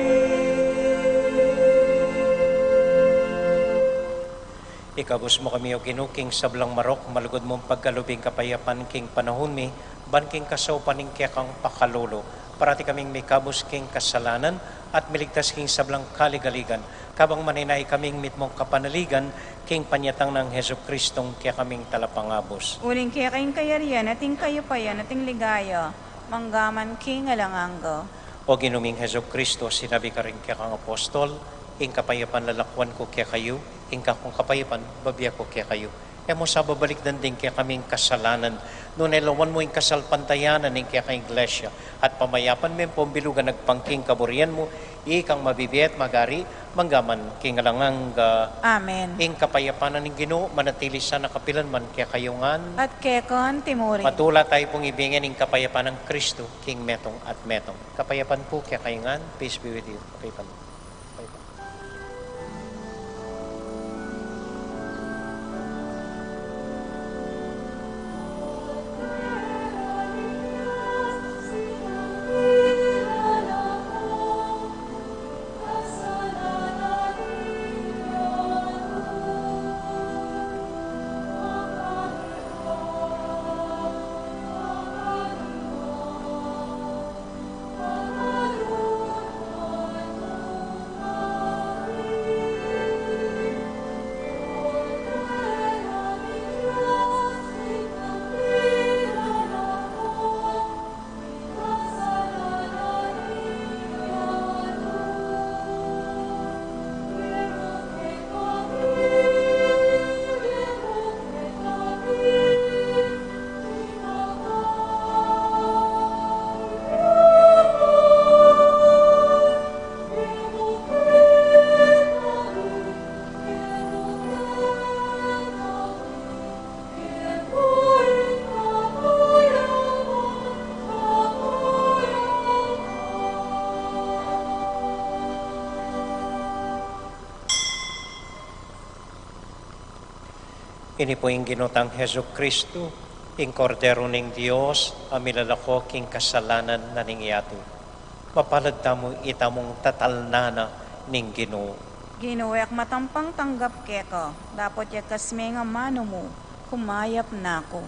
Ikabus mu kami, O Ginu, king sablang marok, malugud mung pagkalub ing kapayapan king panaun mi, ban king kasaupan ning kekang pakalulu, parati kaming mikabus king kasalanan, at miligtas king sablang kaligaligan, kabang manenaya kaming mitmung kapanaligan, king panyatang nang Jesucristong kekaming Talapangabus. Uling keka ing kayarian, at ing kayupayan, at ing ligaya, mangga man king alang angga. O Ginu ming Jesucristo, sinabi karing kekang apostol, ing kapayapan lalakwan ku kekayu, ing kakung kapayapan babie ku kekayu. E mu sa babalikdan ding kekaming kasalanan, nune lawan mu ing kasalpantayanan ning kekang Iglesia, at pamayapan me pung bilug a agpang king kaburian mu, ikang mabibie at magari, mangga man king alang angga. Amen. Ing kapayapan na ning Ginu manatili sana kapilan man kekayu ngan. At keka antimurin. Matula tayu pung ibie ngan ing kapayapan nang Kristo king metung at metung. Kapayapan pu kekayu ngan, peace be with you. Kapayapan. Ini pu ing Ginu tang Jesucristo, ing Kordero ning Dios, a milalako king kasalanan na ning yatu. Mapalad tamu itamung tatalnan na ning Ginu. Ginu, e ku matampang tanggap keka, dapot ya kasmeng amanu mu, kumayap na ku.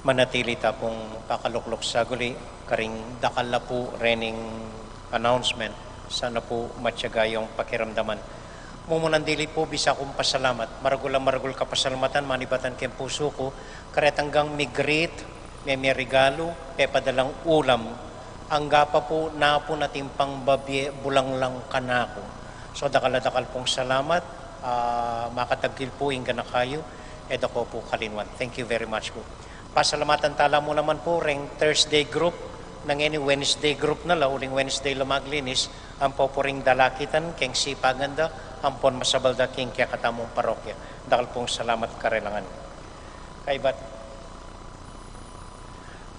Manatili ta pung pakalukluk saguli karing dakal a pu rening announcement. Sana po matyaga yung pakiramdaman. Mumunang dili po, bisa kung pasalamat. Maragul a maragul kapasalamatan, manibatan keng pusu ku, karetang gang mi-greet, meme regalu, pepadalang ulam. Angga pa po napun atin pang babie bulanglang kanaku. So, dakal a dakal pong salamat, ah, makatagkil po ing ganaka yu, e da ko po kalinwan. Thank you very much po. Pasalamatan tala mu naman po reng Thursday group, nang eni Wednesday group na la, uling Wednesday la maglinis, ampo po ring dalakitan keng sipagan da, ampon masabal da king kekatamung parokya. Dakal pong salamat karelangan. Kaybat,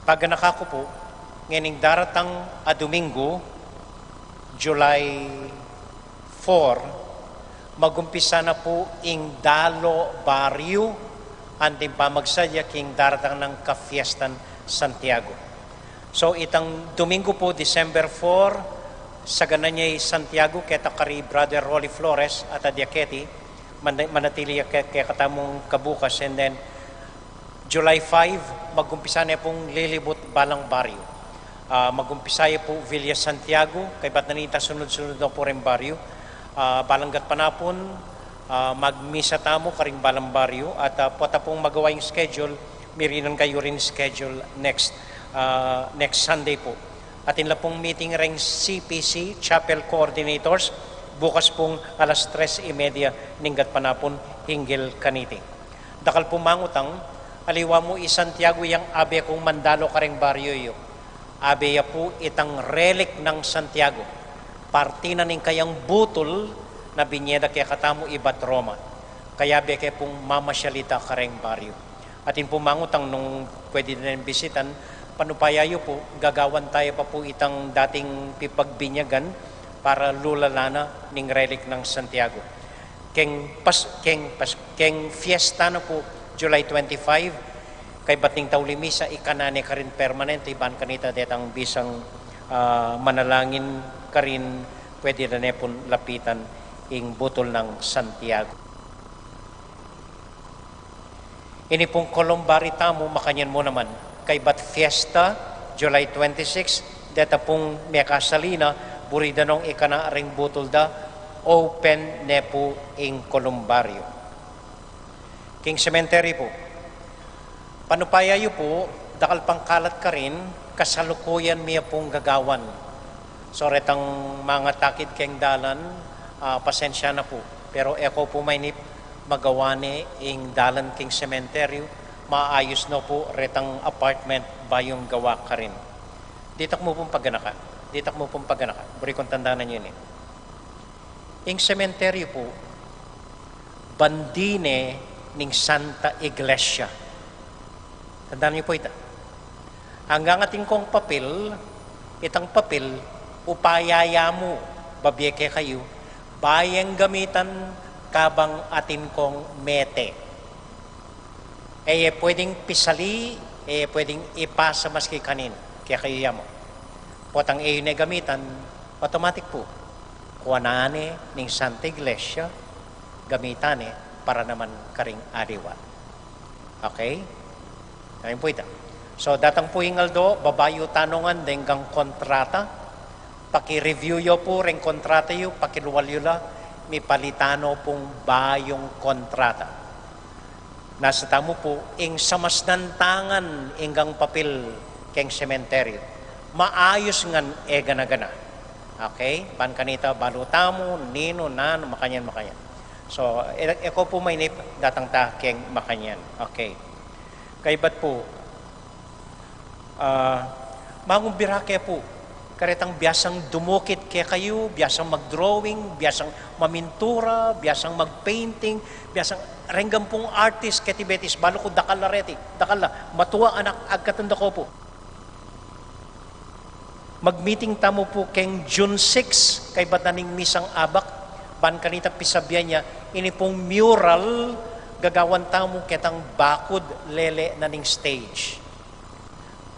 paganaka ku po, ngening daratang a Domingo, July four, magumpisa na po ing dalo baryo, anting pamagsadya king daratang nang kafiestan Santiago. So, itang Domingo po, December four, sagana ne i Santiago, keta kari Brother Rolly Flores, at adya keti, man-, manatili ya ke-, kekatamung kabukas, and then, July five, magumpisa ne pung lilibut balang baryo. Ah, magumpisa ya po Villa Santiago, kaybat na nita sunud-sunud na po ring baryo. Ah, balang gatpanapun, ah, magmisa tamu karing balang baryo, at, ah, pota pung magawa ing schedule, mirinan kayu ring schedule next, ah, next Sunday po. Atin la pung meeting reng C P C, Chapel Coordinators, bukas pung alas tres y media ning gatpanapun, hinggil kaniti. Dakal pung mangutang, aliwa mu i Santiago yang abe kung mandalo kareng baryo yu. Abe ya pu itang relic nang Santiago. Parti na ning kayang butul na binye da kekatamu ibat Roma. Kaya abe ke pung mamasyalita kareng baryo. Atin pung mangutang nung pwede na rin bisitan, panupaya yu pu, gagawan taya pa pu itang dating pipagbinyagan para lulala na ning relic nang Santiago. Keng pas-, keng pas-, keng fiesta na pu, July twenty-five, kaybat ning tauli misa, ikana ne karin permanente, ban kanita detang bisang, ah, manalangin karin, pwede da ne pun lapitan ing butul nang Santiago. Ini pung columbary tamu, makanyan mu naman. Kaybat fiesta, July twenty-six, deta pung mekasali na, buri da nong ikana ring butul da, open ne pu ing kolumbaryo. King sementeryo pu. Panupaya yu pu, dakal pang kalat karin, kasalukuyan mi ya pung gagawan. So, retang mangatakid keng dalan, ah, pasensya na pu. Pero e ko pu mainip magawa ne ing dalan king sementeryo, maayus no pu retang apartment bayung gawa karin. Ditak mu pung paganaka, ditak mu pung paganaka, buri kung tandanan yu ini. Ing sementeryo pu, bandi ne ning Santa Iglesia. Tandaan niyo po ita. Anggang atin kong papil, itang papil, upaya ya mu, babie kekayu, bayung gamitan kabang atin kong mete. E ye pwedeng pisali, e ye pwedeng ipasa maski kanin, kekayu ya mu. Potang e yu ne gamitan, automatic pu. Kuanan ne ning Santa Iglesia, gamitan ne para naman karing aliwa. Okay? Ayun pu ita. So, datang pu ing aldo, babayu tanu ngan deng gang kontrata. Paki-review yu pu reng kontrata yu, pakilual yu la, mipalitan no pung bayung kontrata. Nasa tamu pu, ing samasnan tangan ing gang papil keng sementeryo. Maayus ngan e gana-gana. Okay? Ban kanita balu tamu, ninu, nanu, makanyan, makanyan. So, e, e ko pu mainip, datang ta keng makanyan. Okay. Kaybat pu, ah, mangumbira ke pu. Karetang biasang dumukit kekayu, biasang mag-drawing, biasang mamintura, biasang mag-painting, biasang renggang pung artist keti Betis, balu ku dakal la reti, dakal la, matua, anak, agkatan da ko pu. Mag-meeting tamu pu keng June six, kaybat na ning misang abak, ban kanita pisabian ya, ini pung mural, gagawan tamu ketang bakud lele na ning stage.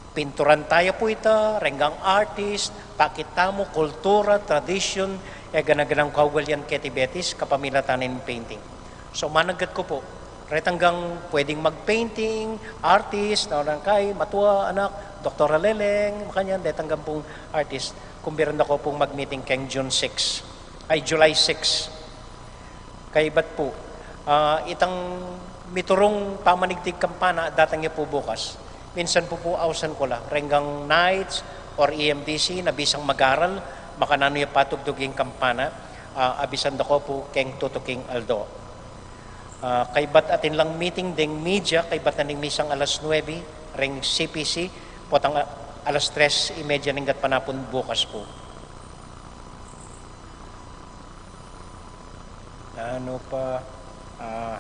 Pinturan taya pu ita, renggang artist, pakit tamu, kultura, tradisyon, e gana-ganang kaugalian keti Betis, kapamilatan ning painting. So, managgat ku pu, retang gang pwedeng mag-painting, artist, na orang kay, matua, anak, Doktora Leleng, makanyan, detang gang pung artist. Kumbiran da ko pung mag-meeting keng June six, ay, July six. Kaybat pu, ah, itang miturung pamanigtig kampana, datang ya pu bukas. Minsan pu pu, ausan ku la, renggang Knights or E M D C, na bisang mag-aral, makananu ya patugtug ing kampana, ah, abisan da ko pu keng tutuking aldo. Ah, kaybat atin lang meeting deng media, kaybat na ning misang alas nuebe, reng C P C, potang, ah, alas tres y media ning gatpanapun bukas pu. Nanu pa, ah,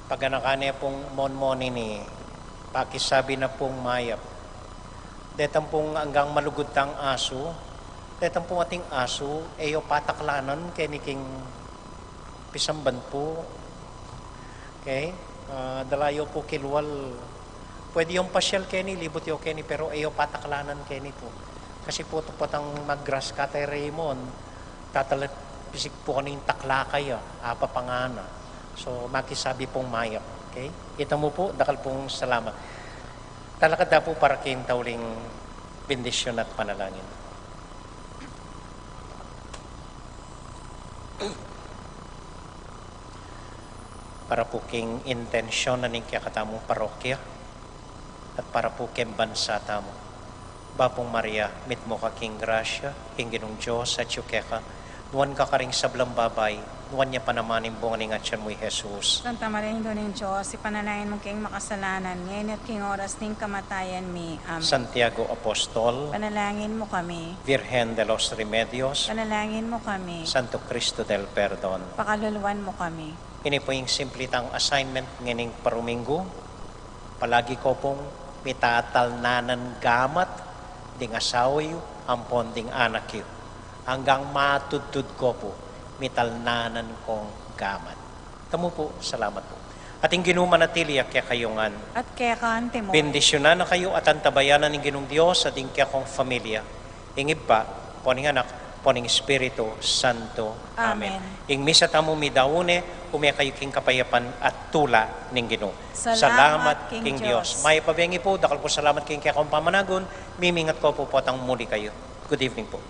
paganakan ne pung monmon ini, pakisabi na pung mayap. Detang pung anggang malugud tang asu, detang pung ating asu, e yo pataklanan keni king pisamban pu. Okay? Ah, dala yo pu kilwal. Pwede yung pasyal keni, libut yo keni, pero e yo pataklanan keni pu. Kasi pu, potang mag-grass cutter, Raymond, tatalapisig pu kanu ing taklaka ya, apa pa ngana. So, makisabi pung mayap. Okay? Ita mu pu, dakal pung salamat. Talakad da pu para king tauling bendisyun at panalangin. Para pu king intensyon na ning kekatamung parokya, at para pu keng bansa tamu. Bapung Maria, mitmu ka king grasya, ing Ginung Dios atyu keka, nuan ka karing sablang babai, nuan ya pa naman ing bunga ning atyan mu, i Jesus. Santa Maria, Indu ning Dios, ipanalangin mu keng makasalanan, ngeni at king oras ning kamatayan mi. Amen. Santiago Apostol, panalangin mu kami. Virgen de los Remedios, panalangin mu kami. Santo Cristo del Perdon, pakaluluan mu kami. Ini pu ing simple tang assignment ngening paruminggu. Palagi ko pung mitatalnanan gamat ding asawa yu ampon ding anak yu. Anggang matudtud ko pu, mitalnanan kong gamat. Tamu pu, salamat pu. At ing Ginu manatili ya kekayu ngan. At keka naman. Bendisyunan na kayu at antabayanan ning Ginung Dios at ing kekong familia, ing Ibpa, ampo ning Anak, ampo ning Espiritu Santo. Amen. Amen. Ing misa tamu midaun ne, ume kayu king kapayapan at tula ning Ginu. Salamat king Dios. Mayap a bengi pu, dakal pu salamat king kekong pamanagun, mimingat ko pu potang muli kayu. Good evening pu.